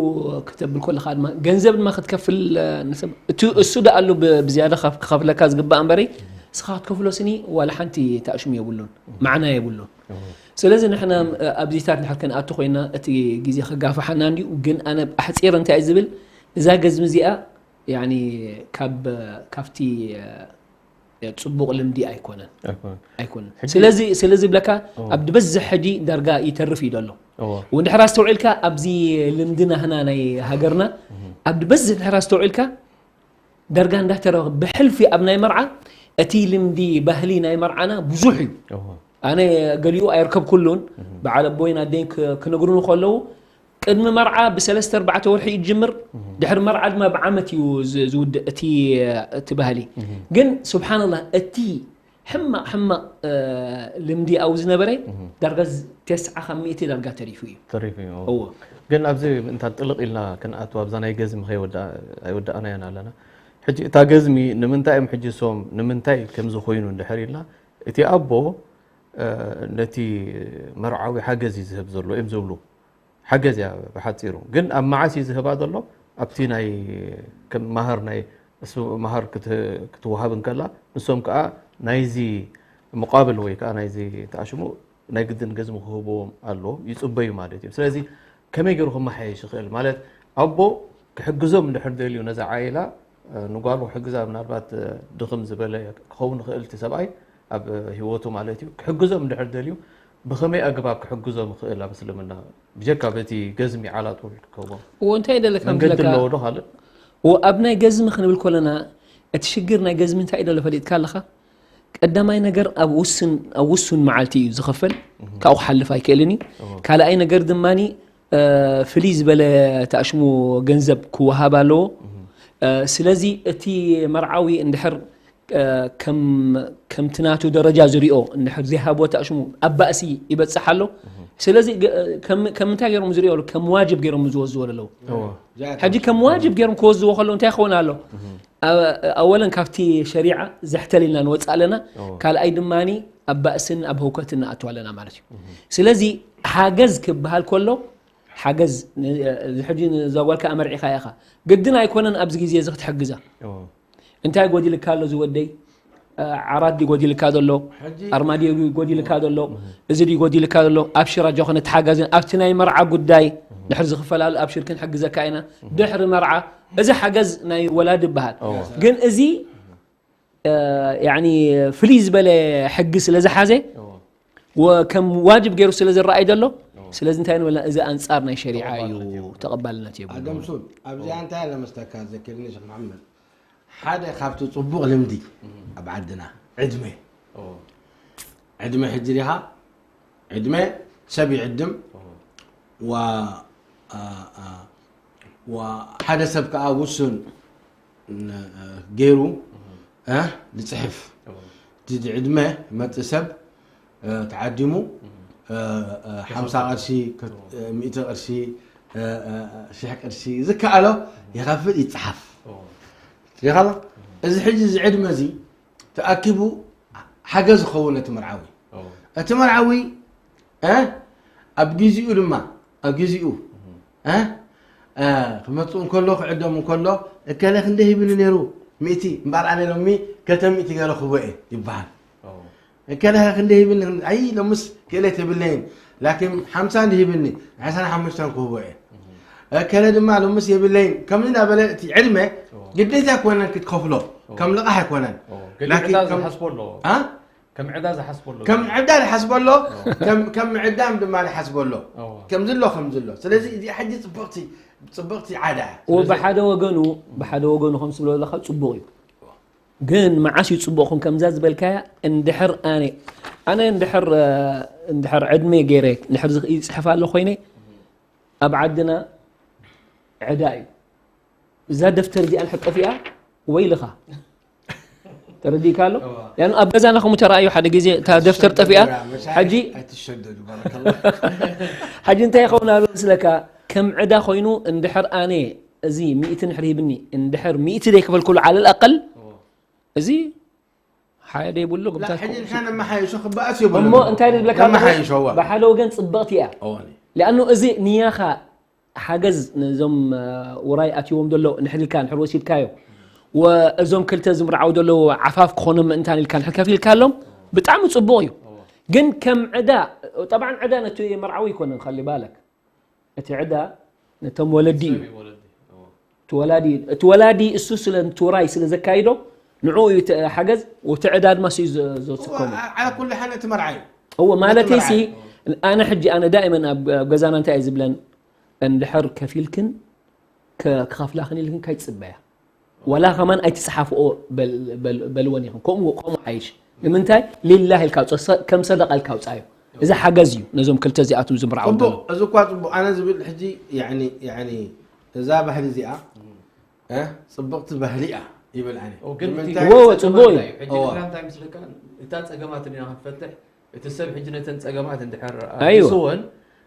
ክተብል ከለኻ ድማ ገንዘብ ድማ ክትከፍል ንሰብ እቲ እሱ ደኣ ኣሎ ብዝያዳ ክኸፍለካ ዝግባእ እምበሪ እስኻ ክትከፍሎ ስኒ ዋላ ሓንቲ ተኣሽሙ የብሉን፣ ማዕና የብሉን። ስለዚ ንሕና ኣብዚታት ንድሕር ክንኣቱ ኮይና እቲ ግዜ ክጋፍሓና እንድዩ። ግን ኣነ ኣሕፂር እንታይ ዝብል እዛ ገዝሚ እዚኣ ያኒ ካብ ካብቲ ጽቡቕ ልምዲ ኣይኮነን ኣይኮነን። ስለዚ ስለዚ ብለካ ኣብ ዝበዝሕ ሕጂ ዳርጋ ይተርፍ እዩ ዘሎ። ወንድሕር ኣስተውዒልካ ኣብዚ ልምዲ ናህና ናይ ሃገርና ኣብ ዝበዝሕ ድሕር ኣስተውዒልካ ዳርጋ እንዳተረፈ ብሕልፊ ኣብ ናይ መርዓ እቲ ልምዲ ባህሊ ናይ መርዓና ብዙሕ እዩ። ኣነ ገሊኡ ኣይርከብኩሉን። በዓል ኣቦይን ኣደይን ክነግሩኒ ከለዉ ቅድሚ መርዓ ብሰለስተ ኣርባዕተ ወርሒ እዩ ዝጅምር። ድሕሪ መርዓ ድማ ብዓመት እዩ ዝውድእ እቲ እቲ ባህሊ። ግን ስብሓንላህ እቲ ሕማቕ ሕማቕ ልምዲ ኣብኡ ዝነበረ ዳርጋ ተስዓ ካብ ሚእቲ ዳርጋ ተሪፉ እዩ። ተሪፉ እዩ። እዎ። ግን ኣብዚ እንታ ጥልቕ ኢልና ክንኣቱ ኣብዛ ናይ ገዝሚ ከይወዳ ኣይወዳእናያን ኣለና። ሕጂ እታ ገዝሚ ንምንታይ እዮም ሕጂ ሶም ንምንታይ ከምዚ ኮይኑ እንድሕር ኢልና እቲ ኣቦ ነቲ መርዓዊ ሓገዝ እዩ ዝህብ ዘሎ እዮም ዝብሉ። ሓገዝ እያ ብሓፂሩ። ግን ኣብ መዓስ እዩ ዝህባ ዘሎ? ኣብቲ ናይ ከም ማህር ናይ እሱ ማህር ክትወሃብ እንከላ ንሶም ከዓ ናይዚ መቃብል ወይ ከዓ ናይዚ ተኣሽሙ ናይ ግድን ገዝሚ ክህብዎም ኣለዎም ይፅበዩ ማለት እዩ። ስለዚ ከመይ ገይሩ ክመሓየሽ ይኽእል ማለት ኣቦ ክሕግዞም እንድሕር ደልዩ ነዛ ዓይላ ንጓሉ ክሕግዛ ምናልባት ድኽም ዝበለ ክኸውን ይኽእል እቲ ሰብኣይ ኣብ ህይወቱ ማለት እዩ ክሕግዞም እንድሕር ደልዩ ብኸመይ ኣግባብ ክሕግዞም ይኽእል ኣብ እስልምና ብጀካ በቲ ገዝሚ ዓላጡ ክከዎም እዎ እንታይ ደለካ መንገዲ ኣለዎ ዶ ካልእ እዎ ኣብ ናይ ገዝሚ ክንብል ከለና እቲ ሽግር ናይ ገዝሚ እንታይ ደሎ ፈሊጥካ ኣለኻ ቀዳማይ ነገር ኣብ ውሱን ኣብ ውሱን መዓልቲ እዩ ዝኸፈል ካብኡ ክሓልፍ ኣይክእልን እዩ ካልኣይ ነገር ድማ ፍልይ ዝበለ ተኣሽሙ ገንዘብ ክወሃብ ኣለዎ ስለዚ እቲ መርዓዊ እንድሕር ከምቲ ናቱ ደረጃ ዝሪኦ እንድሕር ዘይሃብዎ ተኣሽሙ ኣብ ባእሲ ይበፅሕ ኣሎ ስለዚ ከም እንታይ ገይሮም ዝሪኦ ከም ዋጅብ ገይሮም ዝወዝዎ ኣለዉ ሕጂ ከም ዋጅብ ገይሮም ክወዝዎ ከለዉ እንታይ ክኸውን ኣሎ ኣወለን ካብቲ ሸሪዓ ዘሕተል ኢልና ንወፅእ ኣለና ካልኣይ ድማ ኣብ ባእስን ኣብ ህውከትን ንኣቱ ኣለና ማለት እዩ ስለዚ ሓገዝ ክበሃል ከሎ ሓገዝ ሕጂ እዛ ጓልካ ኣመርዒኻ ኢኻ ግድን ኣይኮነን ኣብዚ ግዜ እዚ ክትሕግዛ እንታይ ጎዲልካ ኣሎ ዝወደይ ዓራት ድዩ ጎዲልካ ዘሎ ኣርማድዮ ድዩ ጎዲልካ ዘሎ እዚ ድዩ ጎዲልካ ዘሎ ኣብሽር ኣጆኻ ንተሓጋገዝ ኣብቲ ናይ መርዓ ጉዳይ ድሕሪ ዝኽፈል ኣሎ ኣብሽር ክንሕግዘካ ኢና ድሕሪ መርዓ እዚ ሓገዝ ናይ ወላዲ ይበሃል ግን እዚ ያኒ ፍልይ ዝበለ ሕጊ ስለ ዝሓዘ ከም ዋጅብ ገይሩ ስለ ዝረኣይ ዘሎ ስለዚ እንታይ ንበልና እዚ ኣንጻር ናይ ሸሪዓ እዩ ተቐባልነት የብሉ ኣደምሱን ኣብዚኣ እንታይ ኣለመስለካ ዘኪርኒ ሸክ መሓመድ ሓደ ካብቲ ፅቡቕ ልምዲ ኣብ ዓድና ዕድመ ዕድመ ሕጂ ዲኻ ዕድመ ሰብ ይዕድም ሓደ ሰብ ከዓ ውሱን ገይሩ ዝፅሕፍ ዕድመ መፅእ ሰብ ተዓዲሙ ሓምሳ ቅርሺ ሚእቲ ቅርሺ ሽሕ ቅርሺ ዝከኣሎ ይኸፍል ይፅሓፍ ይኸላ እዚ ሕጂ እዚ ዕድመ እዚ ተኣኪቡ ሓገዝ ዝኸውን ነቲ መርዓዊ እቲ መርዓዊ ኣብ ግዚኡ ድማ ኣብ ግዚኡ ክመፅእ እንከሎ ክዕደም እንከሎ እከለ ክንደ ሂብኒ ነይሩ ሚእቲ እምበኣር ኣነ ሎሚ ክልተ ሚእቲ ገለ ክቦ እየ ይበሃል እከለ ክንደ ሂብኒ ኣይ ሎምስ ክእለት የብለይን ላኪን ሓምሳ እንዲ ሂብኒ ዕስራን ሓሙሽተን ክህቦ እየ እከለ ድማ ሎምስ የብለይን ከምዚ እናበለ እቲ ዕድመ ግዴታ ኣይኮነን ክትከፍሎ ከም ልቓሕ ኣይኮነን ላኪን ከም ዝሓስቦ ኣለዎ ከም ዕዳ ዝሓስቦ ኣሎ ከም ዕዳ ዝሓስቦ ኣሎ ከም ምዕዳም ድማ ዝሓስቦ ኣሎ ከምዚ ኣሎ ከምዚ ኣሎ ስለዚ እዚ ሕጂ ፅብቕቲ ፅብቕቲ ዓዳ እያ ብሓደ ወገኑ ብሓደ ወገኑ ከም ስብሎ ዘለካ ፅቡቕ እዩ ግን መዓስ እዩ ፅቡቕ ኹን ከምዛ ዝበልካያ እንድሕር ኣነ ኣነ እንድሕር እንድሕር ዕድመ ገይረ እንድሕር ይፅሕፍ ኣሎ ኮይነ ኣብ ዓድና ዕዳ እዩ። እዛ ደፍተር እዚኣ እንድሕር ጠፊኣ ወይልኻ። ተረዲእካ ኣሎ? እዋ። ያኑ ኣብ ገዛና ከምኡ ተራእዩ ሓደ ግዜ እታ ደፍተር ጠፊኣ፣ መሻይኽ ሕጂ ኣይትሸደዱ፣ ባረከላህ። ሕጂ እንታይ ይኸውን ኣሎ መስለካ? ከም ዕዳ ኮይኑ እንድሕር ኣነ እዚ ሚእቲ እንድሕር ሂብኒ፣ እንድሕር ሚእቲ ዘይከፈልኩሉ ዓለል ኣቀል፣ እዋ። እዚ ሓያ ደይብሉ ላ፣ ግምታት ሕጂ ከምኡ ንሕና ነመሓይሾ ክበኣስ የብሉን። እሞ እንታይ ዝብለካ ኣለኹ? ነመሓይሾ፣ እዋ። ብሓደ ወገን ጽብቕቲ እያ። እዋ። ሊኣኑ እዚ ንያኻ ሓገዝ ነዞም፣ እ፣ ውራይ ኣትይዎም ዘሎ እንድሕር ኢልካ እንድሕር ወሲድካዮ፣ ወእዞም ክልተ ዝምርዓው ዘለዉ ዓፋፍ ክኾኖም ምእንታን ኢልካ እንድሕር ከፊልካሎም ብጣዕሚ ጽቡቕ እዩ። እዋ። ግን ከም ዕዳ፣ ጠብዓን ዕዳ ነቲ መርዓዊ ኣይኮነን፣ ኸሊ ባለክ። እቲ ዕዳ ነቶም ወለዲ እዩ። ሰብ እዩ ወለዲ። እዋ። እቲ ወላዲ፣ እቲ ወላዲ እሱ ስለ እቲ ውራይ ስለ ዘካይዶ ንዕኡ እዩ እቲ ሓገዝ፣ ወቲ ዕዳ ድማ እሱ እዩ ዘ-፣ ዘስከሞ። እዋ፣ ዓ-፣ ዓላ ኩሉ ሓል እቲ መርዓዩ። እዎ፣ እቲ ማለተይ ሲ፣ መርዓዩ። ኣነ ሕጂ፣ ኣነ ዳኢመን ኣብ፣ ኣብ ገዛና እንታይ እየ ዝብለን? እንድሕር ከፊልክን ከ-፣ ክኸፍላኽን ኢልክን ካይትጽበያ። ዋላ ከማን ኣይትጽሓፍኦ በል-፣ በል-፣ በልወን ኢኽን። ከምኡ፣ ከምኡ ሓይሽ። ንምንታይ? ሊላህ ኢልካ ኣውጽኦ፣ ሰ-፣ ከም ሰደቃ ኢልካ ኣውጽኣዮ። እዚ ሓገዝ እዩ ነዞም ክልተ እዚኣቶም ዝምርዓው ጽቡቕ፣ ዘለዉ። እዚ እኳ ጽቡቕ። ኣነ ዝብል ሕጂ፣ ያዕኒ፣ ያዕኒ፣ እዛ ባህሊ እዚኣ፣ እ፣ ጽብቕቲ ባህሊ እያ ይብል ኣነ። ኦ፣ ግን እቲ ንምንታይ? እዎ፣ እዎ፣ ጽቡቕ እዩ። ጸገማት እዩ። ሕጂ እዎ። ንሕና እንታይ ምስለካ፣ እታ ጸገማት እንዲና ክንፈትሕ፣ እቲ ሰብ ሕጂ ነተን ጸገማት እንድሕር ኣይወ። ኣልጊስወን፣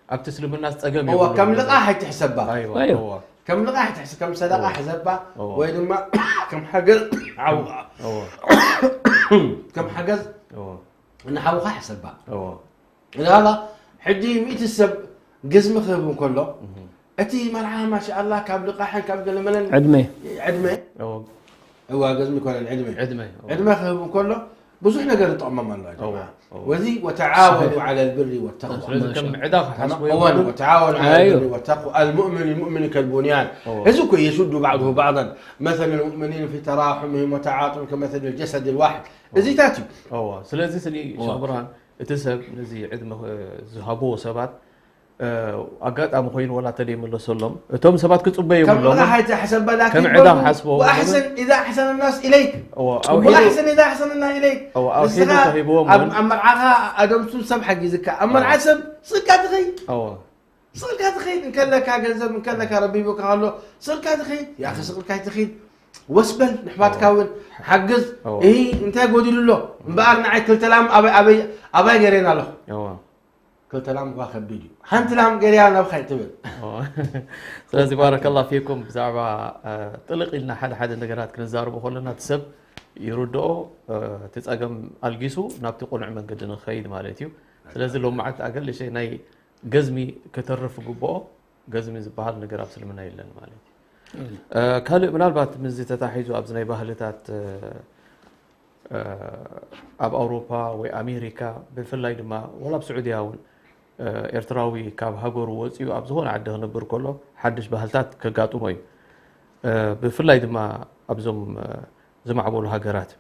ኣብቲ እስልምናስ ጸገም እዎ፣ የብሉን ከም ይብል። ልቓሕ ኣይትሕሰባ። ኣይወ፣ ኣይወ። ኣይወ። ከም ልቓሕ ኣይትሕስ-፣ ከም ሰደቓ እዎ። ሕሰባ፣ እዎ። ወይ ድማ ከም ሓገዝ ሓውኻ። እዎ። ከም ሓገዝ እዎ። ንሓውኻ ሕሰባ። እዎ። ላላ፣ ሕጂ ሚእቲ ሰብ ገዝሚ ክህብ እንከሎ፣ እህ። እቲ መርዓ ማሻኣላህ ካብ ልቓሕን ካብ ገለመለን ዕድመ። ዕድመ፣ እዎ። እዋ፣ ገዝሚ ይኮነን፣ ዕድመ። ዕድመ፣ እዎ። ዕድመ ክህብ እንከሎ ብዙሕ ነገር ይጠቕሞም ኣሎ፣ ያ ጀማዓ። እዎ፣ እዎ። ወዚ ወተዓወኑ ሰሒሕ። ዓለል ብሪ ወተቅዋ። ስለዚ ከም ዕዳ ክሓስቦ እወን፣ የብሉን። ወተዓወኑ ዓለል ኣዩ። ብሪ ወተቅዋ። ኣልሙእሚኑ ልሙእሚኒ ከልቡንያን። እዎ። እዚ እኮ የሹዱ ባዕዱሁ ባዕዳን። መሰሉ ልሙእሚኒን ፊ ተራሑምህም ወተዓጡፍህም ከመሰሊ ልጀሰድ ልዋሕድ። እዚታት እዩ። እዎ። ስለዚ ስኒ እዎ። ሸኽ ብርሃን፣ እቲ ሰብ ነዚ ዕድመ ዝሃብዎ ሰባት፣ እ፣ ኣጋጣሚ ኮይኑ ዋላ ተደይመለሰሎም፣ እቶም ሰባት ክጽበዩ ከም የብሎምን። ዕዳ ኣይትሕሰባ፣ ላኪን ከም ዕዳ በሉ፣ ክሓስብዎ ወኣሕስን የብሎምን። ኢዛ ኣሕሰነ ናስ ኢለይክ። እዎ፣ ኣውሒዱ ወኣሕስን ኢዛ ኣሕሰነ ናስ ኢለይክ። እዎ፣ ኣውሒዱ ንስኻ ተሂብዎም ኣብ፣ እውን። ኣብ መርዓኻ ኣደምሱ ሰብ ሓጊዝካ፣ ኣብ መርዓ እዎ። ሰብ ስቕልካ ትኸይድ። እዎ። ስቕልካ ትኸይድ፣ እንከለካ ገንዘብ፣ እንከለካ ረቢቡካ ከሎ፣ ስቕልካ ትኸይድ። ያኺ፣ ስቕልካ ኣይትኸይድ። ወስ በል፣ ንሕባትካ እዎ። እውን ሓግዝ። እዎ። እሂ፣ እንታይ ጎዲሉ ኣሎ? እምበኣር ንዓይ ክልተ ላም ኣበይ፣ ኣበይ፣ ኣባይ ገይረን ኣለኹ? እዎ። ክልተ ላም እኳ ከቢድ እዩ። ሓንቲ ላም ገሊያ ናብኻ ትብል። እዎ። ስለዚ ባረከላሁ ፊኩም ብዛዕባ፣ እ፣ ጥልቕ ኢልና ሓደ ሓደ ነገራት ክንዛረቦ ከለና እቲ ሰብ ይርድኦ፣ እ፣ እቲ ጸገም ኣልጊሱ ናብቲ ቅኑዕ መንገዲ ንክኸይድ ማለት እዩ። ስለዚ ሎም መዓልቲ ኣገለሸ ናይ ገዝሚ ከተርፍ ግብኦ፣ ገዝሚ ዝበሃል ነገር ኣብ እስልምና የለን ማለት እዩ። የለን። እ፣ ካልእ ምናልባት ምስዚ ተታሒዙ ኣብዚ ናይ ባህልታት፣ እ፣ እ፣ ኣብ ኣውሮፓ ወይ ኣሜሪካ ብፍላይ ድማ ዋላ ኣብ ስዑድያ እውን፣ እ፣ ኤርትራዊ ካብ ሃገሩ ወፂኡ ኣብ ዝኾነ ዓዲ ክነብር ከሎ ሓድሽ ባህልታት ከጋጥሞ እዩ። እ፣ ብፍላይ ድማ ኣብዞም፣ እ፣ ዝማዕበሉ ሃገራት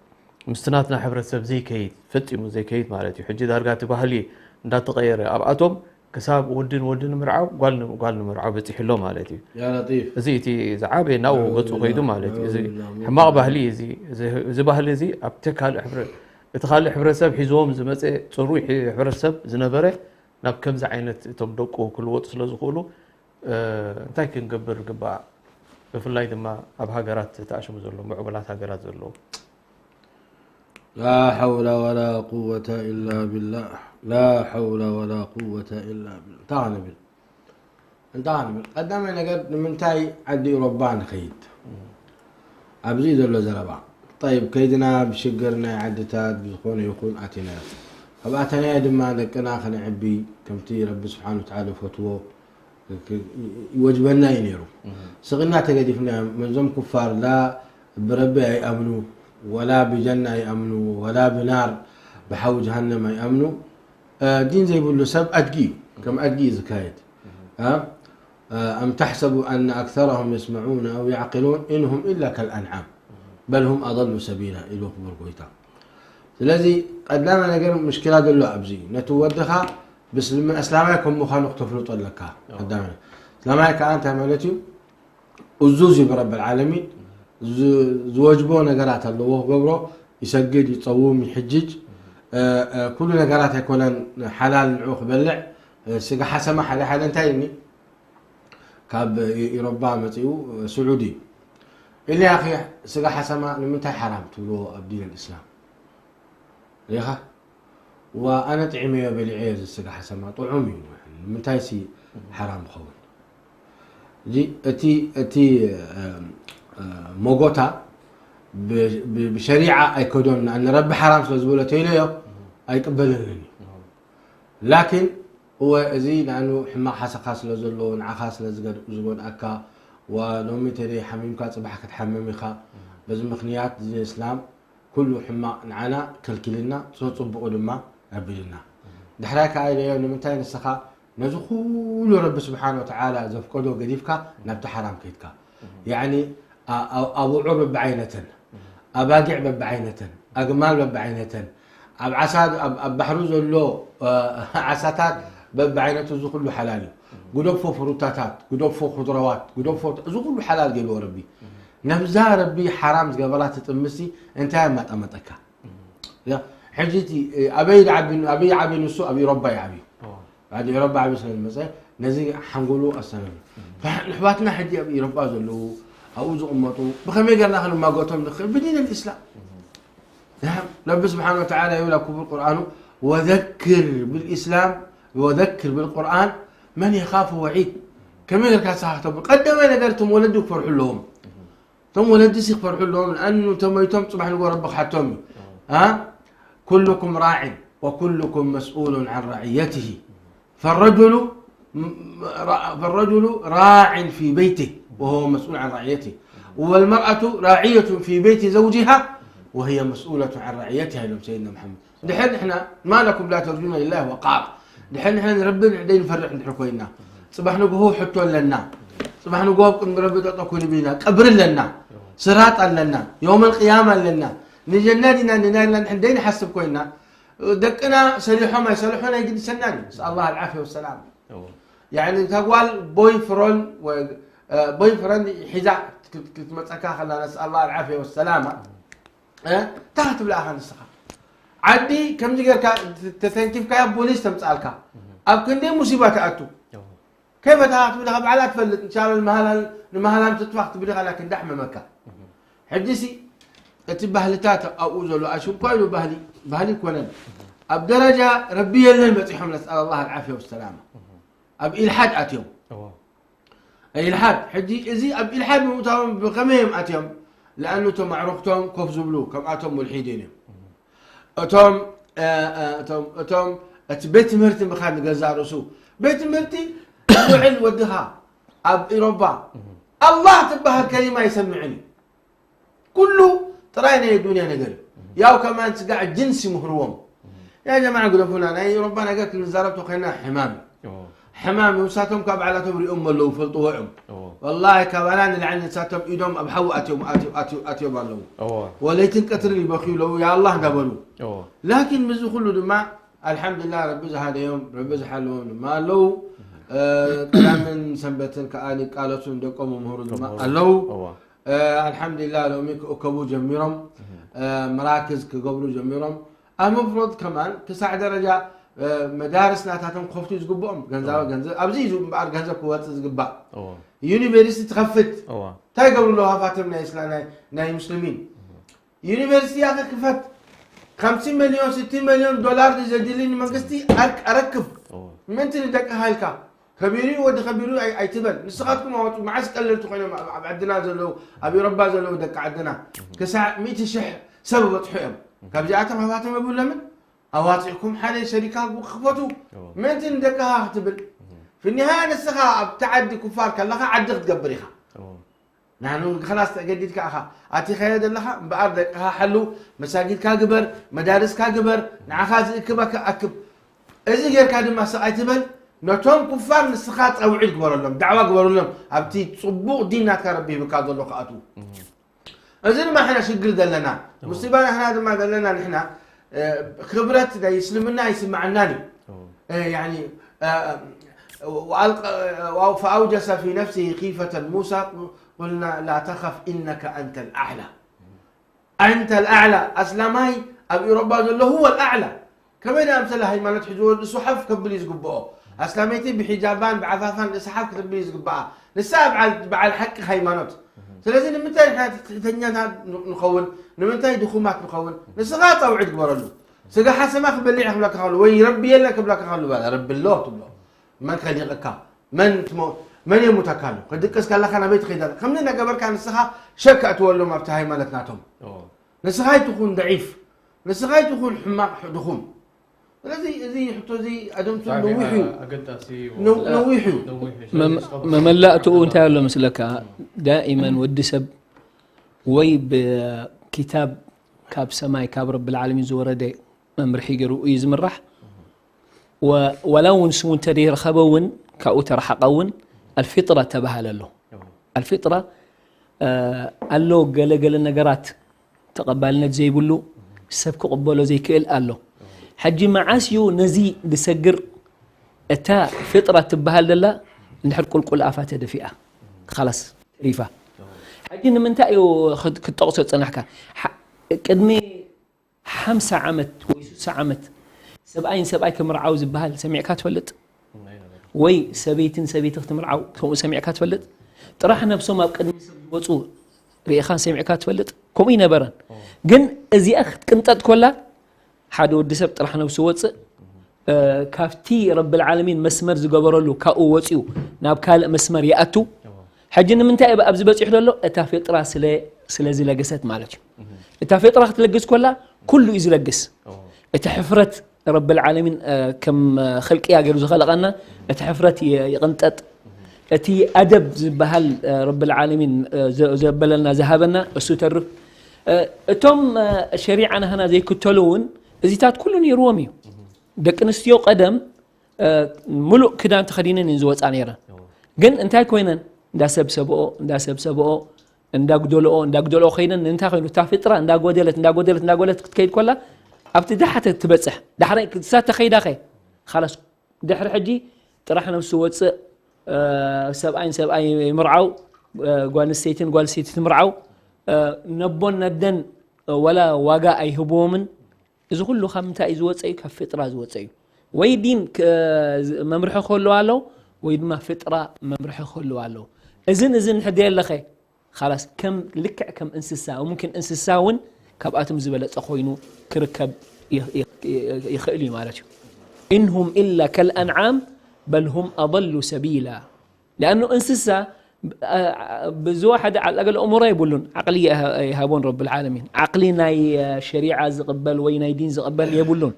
ምስቲ ናትና ሕብረተሰብ ዘይከይድ፣ ፈጺሙ ዘይከይድ ማለት እዩ። ሕጂ ዳርጋ እቲ ባህሊ እንዳተቐየረ ኣብኣቶም ክሳብ ወዲ ንወዲ ንምርዓው፣ ጓል ን-፣ ጓል ንምርዓው በጺሑ ኣሎ ማለት እዩ። ያ ለጢፍ። እዚ እቲ ዝዓበየ ናብኡ ገጹ ከይዱ ማለት እዩ። እዚ ሕማቕ ባህሊ እዚ፣ እዚ፣ እዚ ባህሊ እዚ ኣብቲ ካልእ ሕብረ-፣ እቲ ካልእ ሕብረተሰብ ሒዝዎም ዝመጸ ጽሩይ ሕ-፣ ሕብረተሰብ ዝነበረ ናብ ከምዚ ዓይነት እቶም ደቁ ክልወጡ ስለ ዝኽእሉ፣ እ፣ እንታይ ክንገብር ግባእ? ብፍላይ ድማ ኣብ ሃገራት ተኣሽሙ ዘሎ፣ ምዕቡላት ሃገራት ዘለዉ። ላ ሐውላ ወላ ቁወተ ኢላ ቢላህ። ላ ሐውላ ወላ ቁወተ ኢላ ቢላህ። እንታይ ክንብል? እንታይ ክንብል? ቀዳማይ ነገር፣ ንምንታይ ዓዲ ኤውሮጳ ንኸይድ? ኣብዚ ዘሎ ዘረባ። ጠይብ፣ ከይድና ብሽግር ናይ ዓድታት ብዝኾነ ይኹን ኣቲናዮ። ኣብ ኣተናዮ ድማ ደቅና ከነዕቢ፣ ከምቲ ረቢ ስብሓን ወተዓላ ዝፈትዎ፣ ክ-፣ ይወጅበና እዩ ነይሩ። እህ። ስቕ ኢልና ተገዲፍናዮም። መዞም ኩፋር ላ ብረቢ ኣይኣምኑ፣ ወላ ብጀና ኣይኣምኑ፣ ወላ ብናር፣ ብሓዊ ጀሃነም ኣይኣምኑ። እ፣ ዲን ዘይብሉ ሰብ ኣድጊ እዩ። ከም ኣድጊ እዩ ዝካየድ። እህ። እ፣ እ፣ أم تحسب أن أكثرهم يسمعون أو يعقلون إن هم إلا كالأنعام بل هم أضل سبيلا ኢሉ ክቡር ጎይታ። ስለዚ ቀዳማይ ነገር ምሽኪላ ዘሎ ኣብዚ እዩ። ነቲ ወድኻ ብእስልምና እስላማይ ከም ምዃኑ ክተፍልጦ ኣለካ። ኣዎ። ቀዳማይ። እስላማይ ከኣ እንታይ ማለት እዩ? እዙዝ እዩ ብረብል ዓለሚን። ዝ-፣ ዝወጅቦ ነገራት ኣለዎ ክገብሮ። ይሰግድ፣ ይጸውም፣ ይሕጅጅ። እ፣ እ፣ ኩሉ ነገራት ኣይኮነን ሓላል ንዑ ክበልዕ። እ፣ ስጋ ሓሰማ ሓደ ሓደ እንታይ እኒ? ካብ ኢሮባ መጺኡ ስዑዲ ኢልያ ኺ ስጋ ሓሰማ ንምንታይ ሓራም ትብልዎ ኣብ ዲን ኣልእስላም? ሪኻ ወኣነ ጥዒመዮ በሊዐዮ እዚ ስጋ ሓሰማ ጥዑም እዩ። ንምንታይ ሲ ሓራም ክኸውን? እዚ እቲ እቲ እ፣ እ፣ ሞጎታ ብ- ብ- ብሸሪዓ ኣይከዶን ንኣነ ረቢ ሓራም ስለ ዝበሎ ተይለዮ ኣይቅበለንን እዩ። ላኪን እወ እዚ ንኣኑ ሕማቕ ሓሰኻ ስለ ዘለዎ ንዓኻ ስለ ዝገድ- ዝጎድኣካ ወሎሚ ተደይ ሓሚምካ ጽባሕ ክትሓምም ኢኻ። በዚ ምኽንያት ዲን እስላም ኩሉ ሕማቕ ንዓና ከልኪልና፣ ጽቡቑ ድማ ኣቢልና። ድሕራይ ከኣ ኢለዮ ንምንታይ ንስኻ ነዚ ኩሉ ረቢ ስብሓን ወተዓላ ዘፍቀዶ ገዲፍካ ናብቲ ሓራም ከይድካ? ያኒ ኣ- ኣ- ኣቡዑር በብዓይነተን፣ ኣባጊዕ በብዓይነተን፣ ኣግማል በብዓይነተን፣ ኣብ ዓሳ ኣብ ኣብ ባሕሩ ዘሎ እ፣ ዓሳታት በብዓይነቱ እዚ ኩሉ ሓላል እዩ። ጉደፎ ፍሩታታት፣ ጉደፎ ኩድረዋት፣ ጉደፎ እዚ ኩሉ ሓላል ገይርዎ ረቢ። ነብዛ ረቢ ሓራም ዝገበራ ትጥምሲ እንታይ ኣማጠመጠካ? ሕጂ እቲ ኣበይ ዓቢ ኣበይ ዓቢ ንሱ ኣብ ኢሮባ ይዓብዩ። ዓዲ ኢሮባ ዓቢ ስለ ዝመጸ ነዚ ሓንጎሉ ኣሰነሉ። ንሕዋትና ሕጂ ኣብ ኢሮባ ዘለዉ ኣብኡ ዝቕመጡ ብኸመይ ገርና ክንማጎቶም ንኽእል ብዲን ልእስላም? ረቢ ስብሓን ወተዓላ ይብል ኣብ ክቡር ቁርኣኑ ወዘክር ብልእስላም ወዘክር ብልቁርኣን መን የኻፉ ወዒድ። ከመይ ጌርካ ንስኻ ክተብሉ ቀዳማይ ነገር እቶም ወለዲ ክፈርሑ ኣለዎም። እቶም ወለዲ ሲ ክፈርሑ ኣለዎም። ንኣኑ ተመይቶም ጽባሕ ንጎ ረቢ ክሓቶም እዩ። ኣ ኩልኩም ራዕን ወኩልኩም መስኡሉን ዓን ራዕየትህ ፈረጁሉ ፈረጁሉ ራዕን ፊ በይትህ ወሁወ መስኡል ዓን ራዕየትህ ወልመርኣቱ ራዕየቱን ፊ በይቲ ዘውጅሃ ወህየ መስኡለቱ ዓን ራዕየትሃ ኢሎም ሰይድና መሓመድ። ድሕር ንሕና ማለኩም ላ ተርጁነ ሊላሂ ወቃራ ድሕር ንሕና ንረቢ ደይ ንፈርሕ እንድሕር ኮይና ጽባሕ ንግሆ ሕቶ ኣለና። ጽባሕ ንግሆ ኣብ ቅድሚ ረቢ ጠጠው ክንብል ኢና። ቀብሪ ኣለና፣ ስራጥ ኣለና፣ የውመል ቅያማ ኣለና። ንጀና ዲና ንናይ ዲና ንሕን ደይ ንሓስብ ኮይና ደቅና ሰሊሖም ኣይሰልሖን ኣይግድሰናን እዩ። ነስኣል ላህ ኣልዓፍያ ወሰላማ። ያኒ እታ ጓል ቦይ ፍሮን ወይ ቦይ ፍረንድ ሒዛ ክትመፀካ ከላ ነስኣል ላህ ኣልዓፍያ ወሰላማ። እንታይ ክትብላ ኢኻ ንስኻ? ዓዲ ከምዚ ጌርካ ተተንኪፍካያ ፖሊስ ተምፅኣልካ ኣብ ክንደይ ሙሲባ ትኣቱ። ከይፈታኻ ክትብል ኢኻ ባዕላ ትፈልጥ። እንሻላ ንመሃላን ትጥፋ ክትብል ኢኻ ላኪን እንዳሕመመካ። ሕጂሲ እቲ ባህልታት ኣብኡ ዘሎ ኣሽንኳ ኢሉ ባህሊ ባህሊ ይኮነን። ኣብ ደረጃ ረቢ የለን በፂሖም ነስኣል ላህ ኣልዓፍያ ወሰላማ። ኣብ ኢልሓድ ኣትዮም። ኢልሓድ ሕጂ እዚ ኣብ ኢልሓድ ምእታዎም ብኸመይ እዮም ኣትዮም? ለኣኑ እቶም ኣዕሩኽቶም ኮፍ ዝብሉ ከምኣቶም ሙልሒዲን እዮም። እቶም እቶም እቶም እቲ ቤት ትምህርቲ ምኻድ ንገዛእ ርእሱ ቤት ትምህርቲ ውዕል ወድኻ ኣብ ኢሮባ ኣላህ ትበሃል ከሊማ ኣይሰምዕን እዩ። ኩሉ ጥራይ ናይ ዱንያ ነገር እዩ። ያው ከማን ስጋዕ ጅንስ ይምህርዎም። ያ ጀማዓ ግደፉና፣ ናይ ኢሮባ ነገር ክንዛረብ ተኮይና ሕማም እዩ። ሕማም እዩ። ንሳቶም ካብ ባዕላቶም ሪኦም ኣለዉ፣ ፈልጥዎ እዮም። ወላሂ ካባና ንላዕሊ ንሳቶም ኢዶም ኣብ ሓዊ ኣትዮም ኣትዮም ኣትዮም ኣትዮም ኣለዉ። ወለይትን ቀትርን ይበኽዩ ኣለዉ ያ ኣላህ እንዳበሉ። ላኪን ምስዚ ኩሉ ድማ ኣልሓምዱሊላህ ረቢ ዝሃደዮም ረቢ ዝሓለዎም ድማ ኣለዉ። ቀዳምን ሰንበትን ከኣ ይቃለሱ ንደቆም ይምህሩ ድማ ኣለዉ። ኣልሓምዱሊላህ ሎሚ ክእከቡ ጀሚሮም፣ መራክዝ ክገብሩ ጀሚሮም። ኣብ መፍሮድ ከማን ክሳዕ ደረጃ መዳርስ ናታቶም ክኸፍቱ ዝግብኦም ገንዘብ ገንዘብ ኣብዚ እዩ እምበኣር ገንዘብ ክወፅእ ዝግባእ። ዩኒቨርሲቲ ትኸፍት እንታይ ይገብሩ ኣለዉ ሃፋትም ናይ እስላ ናይ ሙስሊሚን ዩኒቨርሲቲ ያኸ ክፈት። ኸምሲ ሚልዮን ስቲ ሚልዮን ዶላር ዘድሊ ንመንግስቲ ኣረክብ። ምእንቲ ንደቅኻ ኢልካ ከቢሩ ወዲ ከቢሩ ኣይትበል። ንስኻትኩም ኣወፁ። መዓስ ቀለልቲ ኮይኖም ኣብ ዓድና ዘለዉ ኣብ ኤሮባ ዘለዉ ደቂ ዓድና ክሳዕ ሚእቲ ሽሕ ሰብ በፅሑ እዮም። ካብዚኣቶም ሃፋትም የብሎምን። ኣዋፂእኩም ሓደ ሸሪካ ክፈቱ ምእንቲ ንደቅኻ ክትብል። ፍኒሃያ ንስኻ ኣብቲ ዓዲ ኩፋር ከለኻ ዓዲ ክትገብር ኢኻ። ናኑ ኸላስ ተገዲድካ ኢኻ ኣቲኻዮ ዘለኻ እምበኣር ደቅኻ ሓሉ። መሳጊድካ ግበር፣ መዳርስካ ግበር፣ ንዓኻ ዝእክበካ ኣክብ። እዚ ጌርካ ድማ ስቕ ኣይትበል። ነቶም ኩፋር ንስኻ ጸውዒት ግበረሎም፣ ዳዕዋ ግበረሎም ኣብቲ ጽቡቕ ዲን ናትካ ረቢ ሂብካ ዘሎ ክኣትዉ። እዚ ድማ ሕና ሽግር ዘለና ሙስሊባ ንሕና ድማ ዘለና ንሕና ክብረት ናይ እስልምና ኣይስምዓናን እዩ። ፈኣውጀሰ ፊ ነፍሲሂ ኺፈተን ሙሳ ቁልና ላ ተኸፍ ኢነከ ኣንተ ልኣዕላ። ኣንተ ልኣዕላ ኣስላማይ ኣብ ኢሮባ ዘሎ ሁወ ልኣዕላ። ከመይ ደኣ ምሰለ ሃይማኖት ሒዝዎ ርእሱ ሓፍ ከብል እዩ ዝግብኦ። ኣስላመይቲ ብሒጃባን ብዓፋፋን ርእሳ ሓፍ ከተብል እዩ ዝግብኣ። ንሳ በዓል ሓቂ ሃይማኖት። ስለዚ ንምንታይ ንሕና ትሕተኛታት ንኸውን? ንምንታይ ድኹማት ንኸውን? ንስኻ ፃውዒት ግበረሉ። ስጋ ሓሰማ ክበልዕ ክብለካ ከሎ ወይ ረቢ የለን ክብለካ ከሎ፣ በላ ረቢ ኣሎ ትብሎ። መን ከሊቕካ? መን ትሞ-፣ መን የሙተካ ኣሎ? ክድቅስ ከለካ ናበይ ትኸይድ ኣለካ? ከምዚ እናገበርካ ንስኻ ሸክ ኣእትወሎም ኣብቲ ሃይማኖት ናቶም። ንስኻ ኣይትኹን ደዒፍ፣ ንስኻ ኣይትኹን ሕማቕ ድኹም። ስለዚ እዚ ሕቶ እዚ ኣደምቱ ነዊሕ እዩ። ነዊሕ እዩ። መመላእትኡ እንታይ ኣሎ መስለካ? ዳኢመን ወዲ ሰብ ወይ ብኪታብ ካብ ሰማይ ካብ ረብል ዓለሚን ዝወረደ መምርሒ ገይሩ እዩ ዝምራሕ። ወላ እውን ስሙ እንተደይረኸበ እውን ካብኡ ተረሓቐ እውን ኣልፊጥራ ተባሃለ ኣሎ። ኣልፊጥራ ኣሎ ገለ ገለ ነገራት ተቐባልነት ዘይብሉ ሰብ ክቕበሎ ዘይክእል ኣሎ። ሕጂ መዓስ እዩ ነዚ ዝሰግር? እታ ፍጥራ ትበሃል ዘላ እንድሕር ቁልቁል ኣፋ ተደፊኣ ካላስ ተሪፋ። ሕጂ ንምንታይ እዩ ክት- ክትጠቕሶ ዝጸናሕካ? ሓ- ቅድሚ ሓምሳ ዓመት ወይ ስሳ ዓመት ሰብኣይን ሰብኣይ ክምርዓው ዝበሃል ሰሚዕካ ትፈልጥ? ወይ ሰበይትን ሰበይቲ ክትምርዓው ከምኡ ሰሚዕካ ትፈልጥ? ጥራሕ ነብሶም ኣብ ቅድሚ ሰብ ዝወፁ ርኢኻን ሰሚዕካ ትፈልጥ? ከምኡ ይነበረን። ግን እዚኣ ክትቅንጠጥ ኮላ ሓደ ወዲ ሰብ ጥራሕ ነብሱ ወፅእ ካብቲ ረብል ዓለሚን መስመር ዝገበረሉ ካብኡ ወፂኡ ናብ ካልእ መስመር ይኣቱ። ሕጂ ንምንታይ ኣብዚ በፂሑ ዘሎ? እታ ፊጥራ ስለ ስለ ዝለገሰት ማለት እዩ። እታ ፊጥራ ክትለግስ ኮላ ኩሉ እዩ ዝለግስ። እቲ ሕፍረት ረብል ዓለሚን ከም ኸልቅያ ገይሩ ዝኸለቐና እቲ ሕፍረት ይቕንጠጥ። እቲ ኣደብ ዝበሃል ረብል ዓለሚን ዘበለና ዝሃበና እሱ ተርፍ። እቶም ሸሪዓ ናህና ዘይክተሉ እውን እዚታት ኩሉ ነይርዎም እዩ። ደቂ ኣንስትዮ ቀደም ሙሉእ ክዳን ተኸዲነን እየን ዝወፃ ነይረን። ግን እንታይ ኮይነን? እንዳሰብሰብኦ እንዳሰብሰብኦ እንዳጉደልኦ እንዳጉደልኦ ከይደን እንታይ ኮይኑ እታ ፍጥራ እንዳጎደለት እንዳጎደለት እንዳጎደለት ክትከይድ ኮላ ኣብቲ ዳሓተ ትበፅሕ። ዳሕራይ ክሳ ተኸይዳ ኸ ኻላስ ድሕሪ ሕጂ ጥራሕ ነብሱ ወፅእ ሰብኣይን ሰብኣይ ምርዓው ጓል ኣንስተይትን ጓል ኣንስተይቲ ትምርዓው ነቦን ነደን ወላ ዋጋ ኣይህብዎምን። እዚ ኩሉ ካብ ምንታይ እዩ ዝወፀ እዩ? ካብ ፍጥራ ዝወፀ እዩ። ወይ ዲን መምርሒ ክህልዋ ኣለዎ ወይ ድማ ፍጥራ መምርሒ ክህልዋ ኣለዎ። እዝን እዝን ሕደ ኣለኸ ኻላስ ከም ልክዕ ከም እንስሳ ሙምኪን እንስሳ እውን ካብኣቶም ዝበለፀ ኮይኑ ክርከብ ይኽእል እዩ ማለት እዩ። إن هم إلا كالأنعام بل هم أضل سبيلا. لأنه እንስሳ ብዝወሓደ ዓል ኣገል ኣእምሮ የብሉን፣ ዓቕሊ ይሃቦን ረብል ዓለሚን። ዓቕሊ ናይ ሸሪዓ ዝቕበል ወይ ናይ ዲን ዝቕበል የብሉን።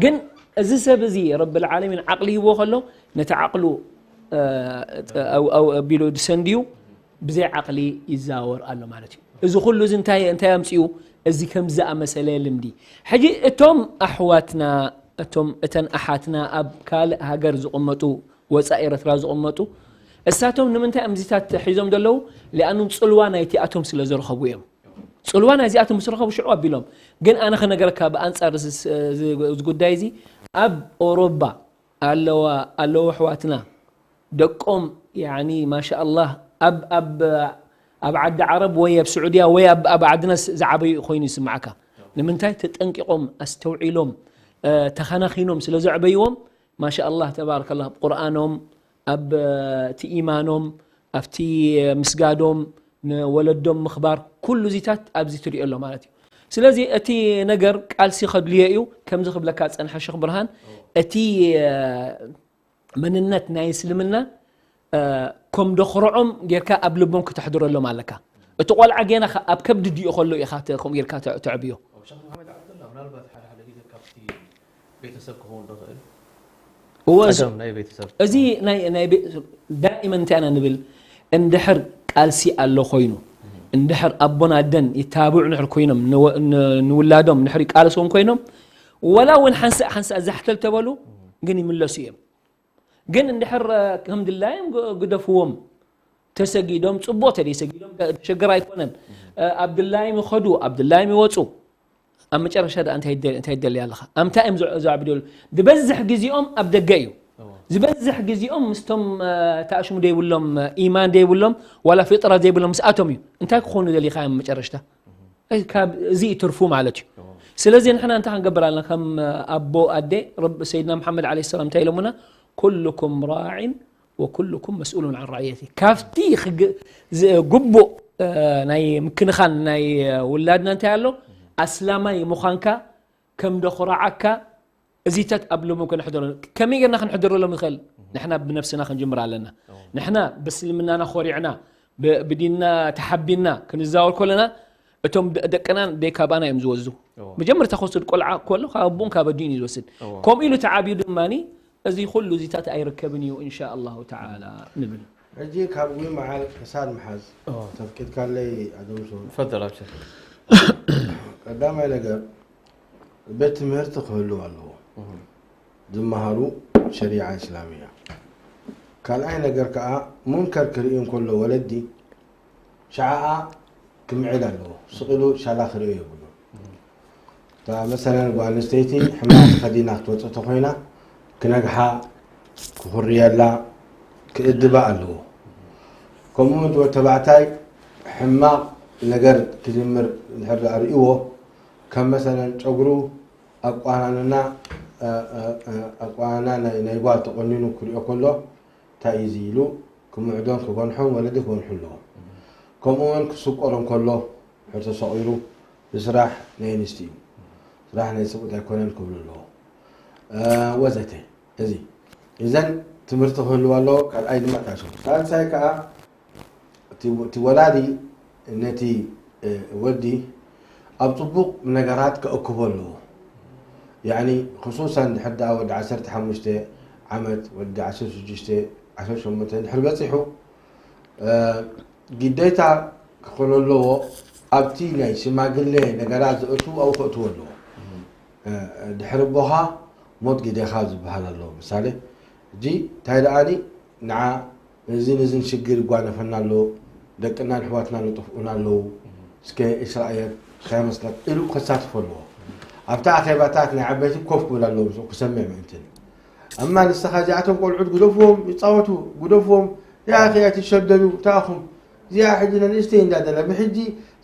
ግን እዚ ሰብ እዚ ረብል ዓለሚን ዓቕሊ ይህቦ ከሎ ነቲ ዓቕሉ ኣቢሉ ድሰንድዩ ብዘይ ዓቕሊ ይዛወር ኣሎ ማለት እዩ። እዚ ኩሉ እዚ እንታይ እንታይ ኣምፅኡ? እዚ ከም ዝኣመሰለ ልምዲ። ሕጂ እቶም ኣሕዋትና እቶም እተን ኣሓትና ኣብ ካልእ ሃገር ዝቕመጡ ወፃኢ ኤረትራ ዝቕመጡ እሳቶም ንምንታይ እዮም እዚታት ሒዞም ዘለዉ? ሊኣኑ ፅልዋ ናይቲኣቶም ስለ ዝረኸቡ እዮም። ፅልዋ ናይዚኣቶም ምስ ረኸቡ ሽዑ ኣቢሎም። ግን ኣነ ክነገረካ ብኣንፃር እዚ ጉዳይ እዚ ኣብ ኦሮባ ኣለዋ ኣለዉ ኣሕዋትና ደቆም ያኒ ማሻ ኣላህ ኣብ ኣብ ኣብ ዓዲ ዓረብ ወይ ኣብ ስዑድያ ወይ ኣብ ኣብ ዓድና ዝዓበዩ ኮይኑ ይስማዓካ። ንምንታይ ተጠንቂቖም ኣስተውዒሎም ተኸናኺኖም ስለ ዘዕበይዎም ማሻ ኣላህ ተባረከላህ ኣብ ቁርኣኖም ኣብ እቲ ኢማኖም ኣብቲ ምስጋዶም ንወለዶም ምኽባር ኩሉ እዚታት ኣብዚ ትሪኦ ኣሎ ማለት እዩ። ስለዚ እቲ ነገር ቃልሲ ከድልዮ እዩ። ከምዚ ክብለካ ዝፀንሐ ሸኽ ብርሃን እቲ መንነት ናይ እስልምና ከም ደኽርዖም ጌርካ ኣብ ልቦም ክተሕድረሎም ኣለካ። እቲ ቆልዓ ጌና ኣብ ከብዲ ድኡ ከሎ ኢኻ ከምኡ ጌርካ ተዕብዮ። እዚ ናይ ቤተሰብ ዳኢመን እንታይ ኢና ንብል እንድሕር ቃልሲ ኣሎ ኮይኑ እንድሕር ኣቦን ኣደን ይታብዑ ንሕር ኮይኖም ንውላዶም ንሕር ይቃለስዎም ኮይኖም ወላ እውን ሓንሳእ ሓንሳእ ዛሕተል ተበሉ ግን ይምለሱ እዮም። ግን እንድሕር ከም ድላዮም ግደፍዎም ተሰጊዶም ፅቡቕ ተደይ ሰጊዶም ተሸግር ኣይኮነን። ኣብ ድላዮም ይኸዱ ኣብ ድላዮም ይወፁ። ኣብ መጨረሻ ደኣ እንታይ ይደል- እንታይ ይደልያ ኣለኻ? ኣብ እንታይ እዮም ዝዕ- ዝዕብድሉ? ዝበዝሕ ግዜኦም ኣብ ደገ እዩ። ዝበዝሕ ግዜኦም ምስቶም እ፣ ተኣሽሙ ዘይብሎም እ፣ ኢማን ዘይብሎም ዋላ ፍጥራ ዘይብሎም ምስኣቶም እዩ። እንታይ ክኾኑ ደሊኻ እዮም መጨረሽታ? እ፣ ካብ እዚ እዩ ትርፉ ማለት እዩ። ስለዚ ንሕና እንታይ ክንገብር ኣለና? ከም እ፣ ኣቦ ኣዴ ረብ- ሰይድና መሓመድ ዓለይሂ ሰላም እንታይ ኢሎምና? ኩልኩም ራዒን ወኩሉኩም መስኡሉን ዓን ራዕየቲ። ካብቲ ክግ- ዝ- ግቡእ እ፣ ናይ ምክንኻን ናይ ውላድና እንታይ ኣሎ? ኣስላማይ ምዃንካ ከም ደኹራዓካ እዚታት ኣብ ልቦም ከነሕደሮ። ከመይ ጌርና ክንሕደረሎም ንኽእል? ንሕና ብነፍስና ክንጅምር ኣለና። ንሕና ብእስልምናና ኮሪዕና፣ ብ- ብዲንና ተሓቢንና ክንዛወር ከለና እቶም ደ- ደቅና ደይ ካባና እዮም ዝወስዱ። መጀመርታ ክወስድ ቆልዓ ከሎ ካብ ኣቦን ካብ ኣዲኡን እዩ ዝወስድ። ከምኡ ኢሉ ተዓብዩ ድማ እዚ ኩሉ እዚታት ኣይርከብን እዩ እንሻ ኣላሁ ተዓላ ንብል። ሕጂ ካብ ጉይ መዓል ክሳድ ምሓዝ ተፍቂድካለይ ኣደምሶ። ፈደል ኣብሽር። ቀዳማይ ነገር ቤት ትምህርቲ ክህልው ኣለዎ ዝመሃሩ ሸሪዓ እስላምያ። ካልኣይ ነገር ከዓ ሙንከር ክርኢ እንከሎ ወለዲ ሸዓኣ ክምዕድ ኣለዎ። ስቕ ኢሉ ሻላ ክርእዮ የብሉ። እታ መሰለን ጓል ኣንስተይቲ ሕማቕ ተኸዲና ክትወፅእ ተኮይና ክነግሓ ክኹርየላ ክእድባ ኣለዎ። ከምኡ እውን ወዲ ተባዕታይ ሕማቕ ነገር ክጅምር እንድሕር ደኣ ርእይዎ ከም መሰለን ጨጉሩ ኣቋናንና ኣቋናና ናይ ጓል ተቆኒኑ ክሪኦ ከሎ እንታይ እዩ ኢሉ ክምዕዶን ክጎንሖን ወለዲ ክጎንሑ ኣለዎም። ከምኡ እውን ክስቆር እንከሎ ሕር ተሰቂሩ ብስራሕ ናይ ኣንስቲ እዩ፣ ስራሕ ናይ ሰብኡት ኣይኮነን ክብሉ ኣለዎ ወዘተ። እዚ እዘን ትምህርቲ ክህልዎ ኣለዎ። ካልኣይ ድማ ታሽም ካልሳይ ከዓ እቲ ወላዲ ነቲ ወዲ ኣብ ፅቡቕ ነገራት ከእክቦ ኣለዎ። ያኒ ክሱሳን ድሕር ደኣ ወዲ ዓሰርተ ሓሙሽተ ዓመት ወዲ ዓሰርተ ሽዱሽተ ዓሰርተ ሸሞንተ ድሕር በፂሑ ግዴታ ክኾነ ኣለዎ። ኣብቲ ናይ ሽማግሌ ነገራት ዘእቱ ኣብኡ ከእትዎ ኣለዎ። ድሕሪ ኣቦኻ ሞት ግዴኻ ዝበሃል ኣለዎ። ምሳሌ እጂ እንታይ ደኣኒ ንዓ እዝን እዝን ሽግር ይጓነፈና ኣሎ፣ ደቅናን ኣሕዋትናን ይጥፍኡና ኣለዉ፣ እስከ እስራኤል ከይመስለክ ኢሉ ከሳትፎ ኣለዎ። ኣብታ ኣኼባታት ናይ ዓበይቲ ኮፍ ክብል ኣለዎ ምስኡ ክሰምዕ ምእንትን። ኣማ ንስኻ እዚኣቶም ቆልዑት ግደፍዎም ይጻወቱ፣ ግደፍዎም ያኺ ኣይትሸደዱ፣ እንታይ ኢኹም እዚኣ ሕጂ ንእሽተይ እንዳደላ ብሕጂ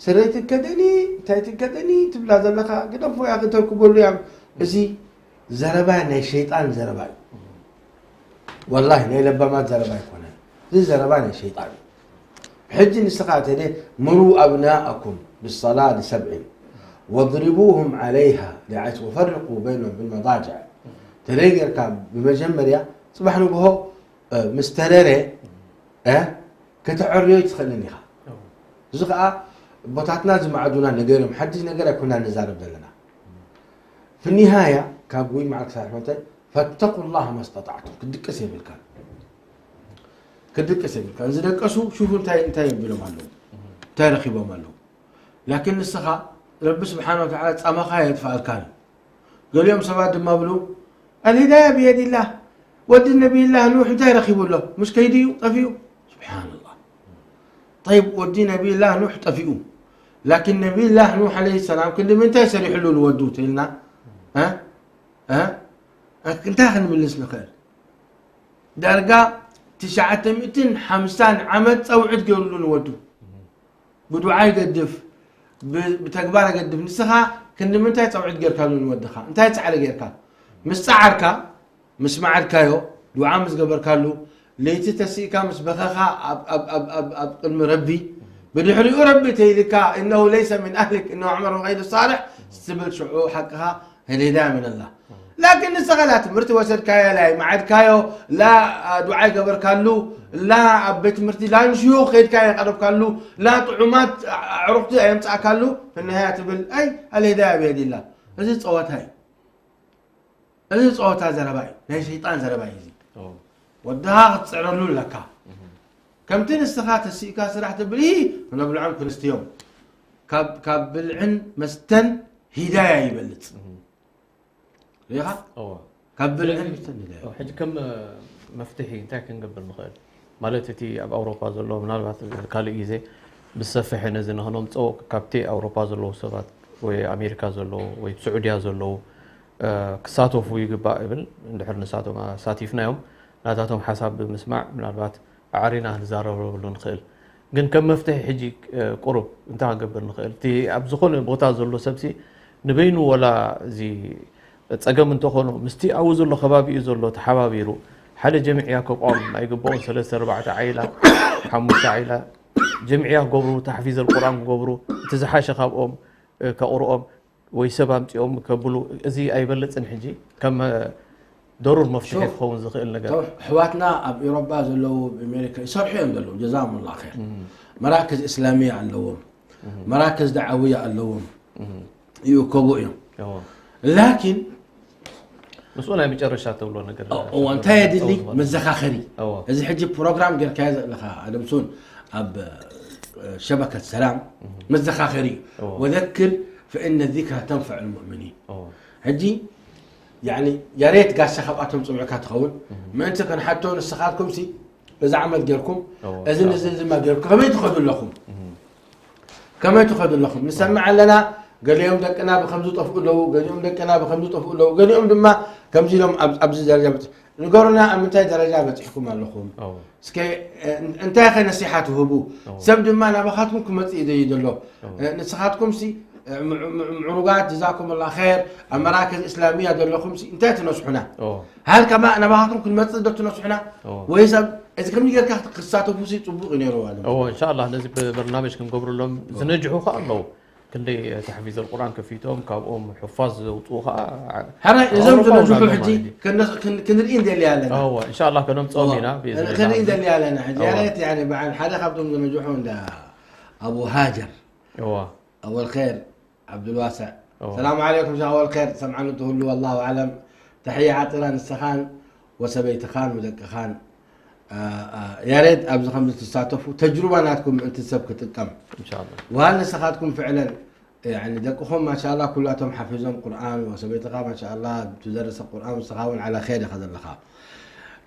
ስረይ ትከደኒ እንታይ ትከደኒ ትብላ ዘለኻ ግደፎ ያኺ ተርክበሉ ያም እዚ ዘረባ ናይ ሸይጣን ዘረባ እዩ። ወላሂ ናይ ለባማት ዘረባ ኣይኮነን። እዚ ዘረባ ናይ ሸይጣን እዩ። ሕጂ ንስኻ ተደ ምሩ ኣብናኣኩም ብሰላ ንሰብዕን ወድሪቡሁም ዓለይሃ ሊዓሽ ወፈርቁ በይኖም ብልመዳጅዕ ተደይ ጌርካ ብመጀመርያ ፅባሕ ንግሆ ምስ ተረረ ከተዐርዮ ኣይትኽእልን ኢኻ። እዚ ከዓ ኣቦታትና ዝመዓዱና ነገር እዮም። ሓድሽ ነገር ኣይኮና ንዛረብ ዘለና። ፍኒሃያ ካብ ጉይ መዓል ክሳብ ሕመተ ፈተቁ ላህ መስተጣዕቱም ክድቅስ የብልካ ክድቅስ የብልካ። ዝደቀሱ ሹፉ እንታይ እንታይ የቢሎም ኣለዉ እንታይ ረኪቦም ኣለዉ። ላኪን ንስኻ ረቢ ስብሓን ወተዓላ ፃማኻ የጥፍኣልካ እዩ። ገሊኦም ሰባት ድማ ብሉ ኣልሂዳያ ብየድላህ ወዲ ነቢይላህ ኑሕ እንታይ ረኪቡ ኣሎ? ምሽ ከይዱ እዩ ጠፊኡ። ስብሓንላህ። ጠይብ ወዲ ነቢይላህ ኑሕ ጠፊኡ። ላኪን ነቢይላህ ኑሕ ዓለይሂ ሰላም ክንዲ ምንታይ ሰሪሕሉ ንወዱ ተኢልና እንታይ ክንምልስ ንኽእል? ዳርጋ ትሽዓተ ሚእትን ሓምሳን ዓመት ፀውዕት ገይሩሉ ንወዱ። ብዱዓ ይገድፍ፣ ብተግባር ይገድፍ። ንስኻ ክንዲ ምንታይ ፀውዒት ጌርካሉ ንወድኻ? እንታይ ፃዕሪ ጌርካ? ምስ ፃዓርካ፣ ምስ መዓድካዮ፣ ዱዓ ምስ ገበርካሉ፣ ለይቲ ተሲእካ ምስ በኸኻ ኣብ ቅድሚ ረቢ፣ ብድሕሪኡ ረቢ ተይልካ እነሁ ለይሰ ምን ኣህሊክ እነሁ ዑመር ምን ገይሪ ሳልሕ ትብል ሽዑ ሓቅኻ ሄሌዳ ምንላ ላኪን ንስኻ ላ ትምህርቲ ወሰድካዮ ላ ይመዓድካዮ ላ ዱዓ ይገበርካሉ ላ ኣብ ቤት ትምህርቲ ላ ንሽዩኽ ከይድካ የቐረብካሉ ላ ጥዑማት ኣዕሩኽቲ ኣየምፃእካሉ ፍንሃያ ትብል ኣይ ኣልሂዳያ ብየዲላ። እዚ ፀወታ እዩ። እዚ ፀወታ ዘረባ እዩ። ናይ ሸይጣን ዘረባ እዩ እዚ። ወድኻ ክትፅዕረሉ ኣለካ። ከምቲ ንስኻ ተሲእካ ስራሕ ትብል ነብልዖም ክንስትዮም ካብ ብልዕን መስተን ሂዳያ ይበልፅ። ሪኢኻ? እወ። ካብ ብልዕን ሕጂ ከም መፍትሒ እንታይ ክንገብር ንኽእል? ማለት እቲ ኣብ ኣውሮፓ ዘሎ ምናልባት ካልእ ግዜ ብዝሰፍሐ ነዚ ንክነምፅኦ ካብቲ ኣውሮፓ ዘለዉ ሰባት ወይ ኣሜሪካ ዘለዉ ወይ ስዑድያ ዘለዉ ክሳተፉ ይግባእ እብል። እንድሕር ንሳቶም ኣሳቲፍናዮም ናታቶም ሓሳብ ብምስማዕ ምናልባት ኣዕሪና ክንዛረበሉ ንኽእል። ግን ከም መፍትሒ ሕጂ ቁሩብ እንታይ ክንገብር ንኽእል? እቲ ኣብ ዝኾነ ቦታ ዘሎ ሰብሲ ንበይኑ ወላ እዚ ፀገም እንተኾኖ ምስቲ ኣብኡ ዘሎ ከባቢኡ ዘሎ ተሓባቢሩ ሓደ ጀምዕያ ከቋም ኣይግብኦን። ሰለስተ ኣርባዕተ ዓይላ፣ ሓሙሽተ ዓይላ ጀምዕያ ክገብሩ፣ ታሕፊዝ ኣልቁርኣን ክገብሩ፣ እቲ ዝሓሸ ካብኦም፣ እ፣ ከቕርኦም ወይ ሰብ ኣምጺኦም ከብሉ፣ እዚ ኣይበልጽን? ሕጂ ከም፣ እ፣ ደሩር መፍትሒ ሹፍ፣ ክኸውን ዝኽእል ነገር። እቶም ኣሕዋትና ኣብ ኤውሮጳ ዘለዉ፣ ኣብ ኣሜሪካ ይሰርሑ እዮም ዘለዉ፣ ጀዛሁም ላህ ኸይር። መራክዝ እስላሚያ ኣለዎም፣ መራክዝ ዳዕውያ ኣለዎም፣ ይእከቡ እዮም። እዎ። ላኪን ምስኡ ናይ መጨረሻ ተብሎ ነገር እዎ፣ እንታይ የድሊ? ተውሎ ነገር። መዘኻኸሪ። እዎ። እዚ ሕጂ ፕሮግራም ጌርካዮ ዘለኻ ኣደምሱን ኣብ፣ እ፣ ሸበከት ሰላም መዘኻኸሪ እዩ። እዎ። ወዘክር ፈእነ ዚክራ ተንፈዑ ልሙእሚኒን። እዎ። ሕጂ ያኒ ያሬት ጋሻ ካብኣቶም ጽምዕካ ትኸውን ምእንቲ ክንሓቶ ንስኻትኩም ሲ እዚ ዓመት ጌርኩም እዎ፣ እዚ ኢንሻኣላህ። ንዚ ድማ ጌርኩም ከመይ ትኸዱ ኣለኹም? ከመይ ትኸዱ ኣለኹም? ንሰምዕ ኣለና፣ ገሊኦም ደቅና ብኸምዚ ጠፍኡ ኣለዉ፣ ገሊኦም ደቅና ብኸምዚ ጠፍኡ ኣለዉ፣ ገሊኦም ድማ ከምዚ ኢሎም ኣብ-፣ ኣብዚ ደረጃ በጽ-፣ ንገሩና፣ ኣብ ምንታይ ደረጃ በጺሕኩም ኣለኹም? እዎ። እስከ፣ እ-፣ እንታይ ኸ ነሲሓ ትህቡ? እዎ። ሰብ ድማ ናባኻትኩም ክመጽእ እዩ ደልዩ ዘሎ። እዎ። እ፣ ንስኻትኩም ሲ፣ እ፣ ምዑ-፣ ምዑ-፣ ምዕሩጋት፣ ጀዛኩም ላ ኸይር፣ ኣብ መራክዝ እስላሚያ ዘለኹም ሲ፣ እንታይ ትነስሑና? እዎ። ሃል ከማ ናባኻትኩም ክንመጽእ ዶ ትነስሑና? እዎ። ወይስ ኣብ፣ እዚ ከምዚ ጌርካ ክትሳተፉ ሲ ጽቡቕ እዩ ነይሩ ማለት እዩ። እዎ፣ ኢንሻኣላህ ነዚ ብበርናምጅ ክንገብረሎም ዝነጅሑ ከኣ ኣለዉ። ክንደይ ተሕፊዝ ኣልቁርኣን ከፊቶም፣ ካብኦም ሑፋዝ ዘውፅኡ ኸዓ ኣብ ኣውሮፓ እውን ኣለዉ ማለት እዩ። ሕራይ፣ እዞም ዝነጅሑ ሕጂ ክን-፣ ክን-፣ ክንርኢ እንደሊ ኣለና። እዎ፣ ኢንሻኣላህ ከነምፅኦም እዎ። ኢና፣ ብኢዝኒላህ። ክንርኢ እንደሊ ኣለና። ሕጂ እዎ። ያሬት፣ ያኒ፣ በዓል ሓደ ካብቶም ዝነጅሑ እንዳ ኣቡ ሃጀር። እዎ። ኣወል ኸይር ዓብዱልዋስዕ። እዎ። ሰላም ዓለይኩም ሸኽ ኣወል ኸይር፣ ሰምዓኒ ትህሉ፣ ወላሁ ኣዕለም። ተሕያ ዓጢራ ንስኻን ወሰበይትኻን ወደቅኻን። ኣ፣ ኣ፣ ያሬድ፣ ኣብዚ ከምዚ ትሳተፉ፣ ተጅሩባ ናትኩም ምእንቲ ሰብ ክጥቀም። ኢንሻኣላህ። ወሃል ንስኻትኩም ፍዕለን፣ ያኒ፣ ደቅኹም ማሻኣላህ ኩላቶም ሓፊዞም ቁርኣን፣ ወሰበይትኻ ማሻኣላህ ትደርሰ ቁርኣን፣ ንስኻ እውን ዓላ ኸይር ኢኻ ዘለኻ።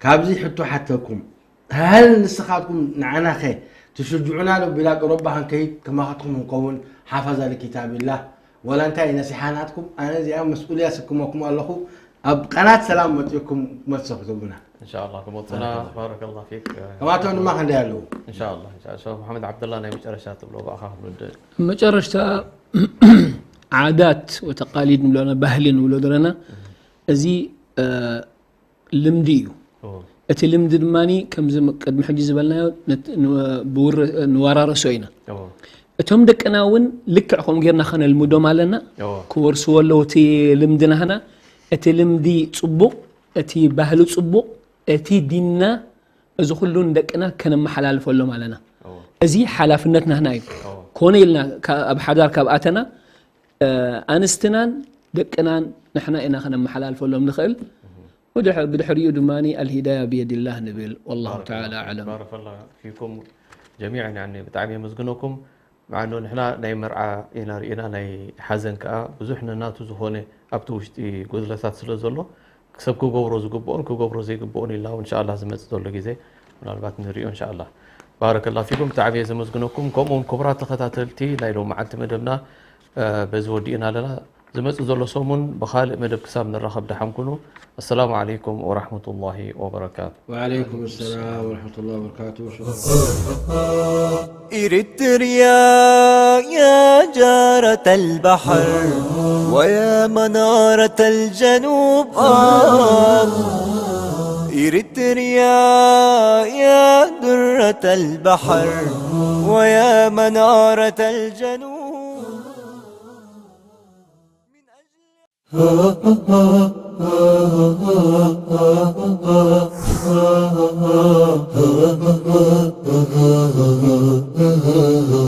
ካብዚ ሕቶ ሓተኩም፣ ሃል ንስኻትኩም ንዓናኸ ትሽጅዑና ዶ? ቢላ ዶሮባ ክንከይድ ከማኻትኩም ክንከውን ሓፈዛ ልኪታቢላህ፣ ወላ እንታይ ነሲሓ ናትኩም? ኣነ እዚኣ መስኡልያ ስክመኩም ኣለኹ። ኣብ ቀናት ሰላም መጺእኩም መልሲ ክትህቡና። ኢንሻኣላህ፣ ክመጹና። ባረከላህ። ባረከላህ ፊክ። ከማቶም ድማ ክንደይ ኣለዉ? ኢንሻኣላህ፣ ኢንሻኣላህ። ሸኽ መሓመድ ዓብደላ፣ ናይ መጨረሻ ትብሎ ብኣኻ ክንውድእ። መጨረሽታ ዓዳት ወተቃሊድ ንብሎ፣ ባህሊ ንብሎ ዘለና፣ እዚ፣ እ፣ ልምዲ እዩ። እዎ። እቲ ልምዲ ድማኒ ከምዚ ም-፣ ቅድሚ ሕጂ ዝበልናዮ ነት-፣ ን-፣ ብውረ-፣ ንወራረሶ ኢና። እዎ። እቶም ደቅና እውን ልክዕ ከምኡ ጌርና ከነልምዶም ኣለና። እዎ። ክወርስዎ ኣለዎ እቲ ልምዲ ናህና። እቲ ልምዲ ጽቡቕ፣ እቲ ባህሊ ጽቡቕ፣ እቲ ዲንና፣ እዚ ኩሉ ንደቅና ከነመሓላልፈሎም ኣለና። እዎ። እዚ ሓላፍነት ናህና እዩ። እዎ። ኮነ ኢልና ካ-፣ ኣብ ሓዳር ካብ ኣተና፣ እ፣ ኣንስትናን ደቅናን ንሕና ኢና ከነመሓላልፈሎም ንኽእል። ወድሕ-፣ ብድሕሪኡ ድማ ኣልሂዳያ ብየድላህ ንብል። ወላሁ ባረከላሁ ተዓላ ፊኩም፣ ኣዕለም። ባረከላሁ ፊኩም ጀሚዐን። ያኒ ብጣዕሚ የመስግነኩም። መዓኖ ንሕና ናይ መርዓ ኢና ርኢና፣ ናይ ሓዘን ከኣ ብዙሕ ነናቱ ዝኾነ ኣብቲ ውሽጢ ጉድለታት ስለ ዘሎ፣ ሰብ ክገብሮ ዝግብኦን ክገብሮ ዘይግብኦን ኢልና እውን፣ እንሻኣላህ፣ ዝመጽእ ዘሎ ግዜ ምናልባት ንርእዮ፣ እንሻኣላህ። ባረከላሁ ፊኩም፣ ብጣዕሚ እየ ዘመስግነኩም። ከምኡውን ክቡራት ተኸታተልቲ ናይ ሎሚ መዓልቲ መደብና፣ እ፣ በዚ ወዲእና ኣለና። ዝመጽእ ዘሎ ሰሙን ብኻልእ መደብ ክሳብ ንራኸብ ደሓን ኩኑ። ኣሰላሙ ዓለይኩም ወራሕመቱላሂ ወበረካቱ። وعليكم السلام ورحمة الله وبركاته. شكرا. إريتريا يا جارة البحر ويا منارة الجنوب. آه. إريتريا يا درة البحر ويا منارة الجنوب.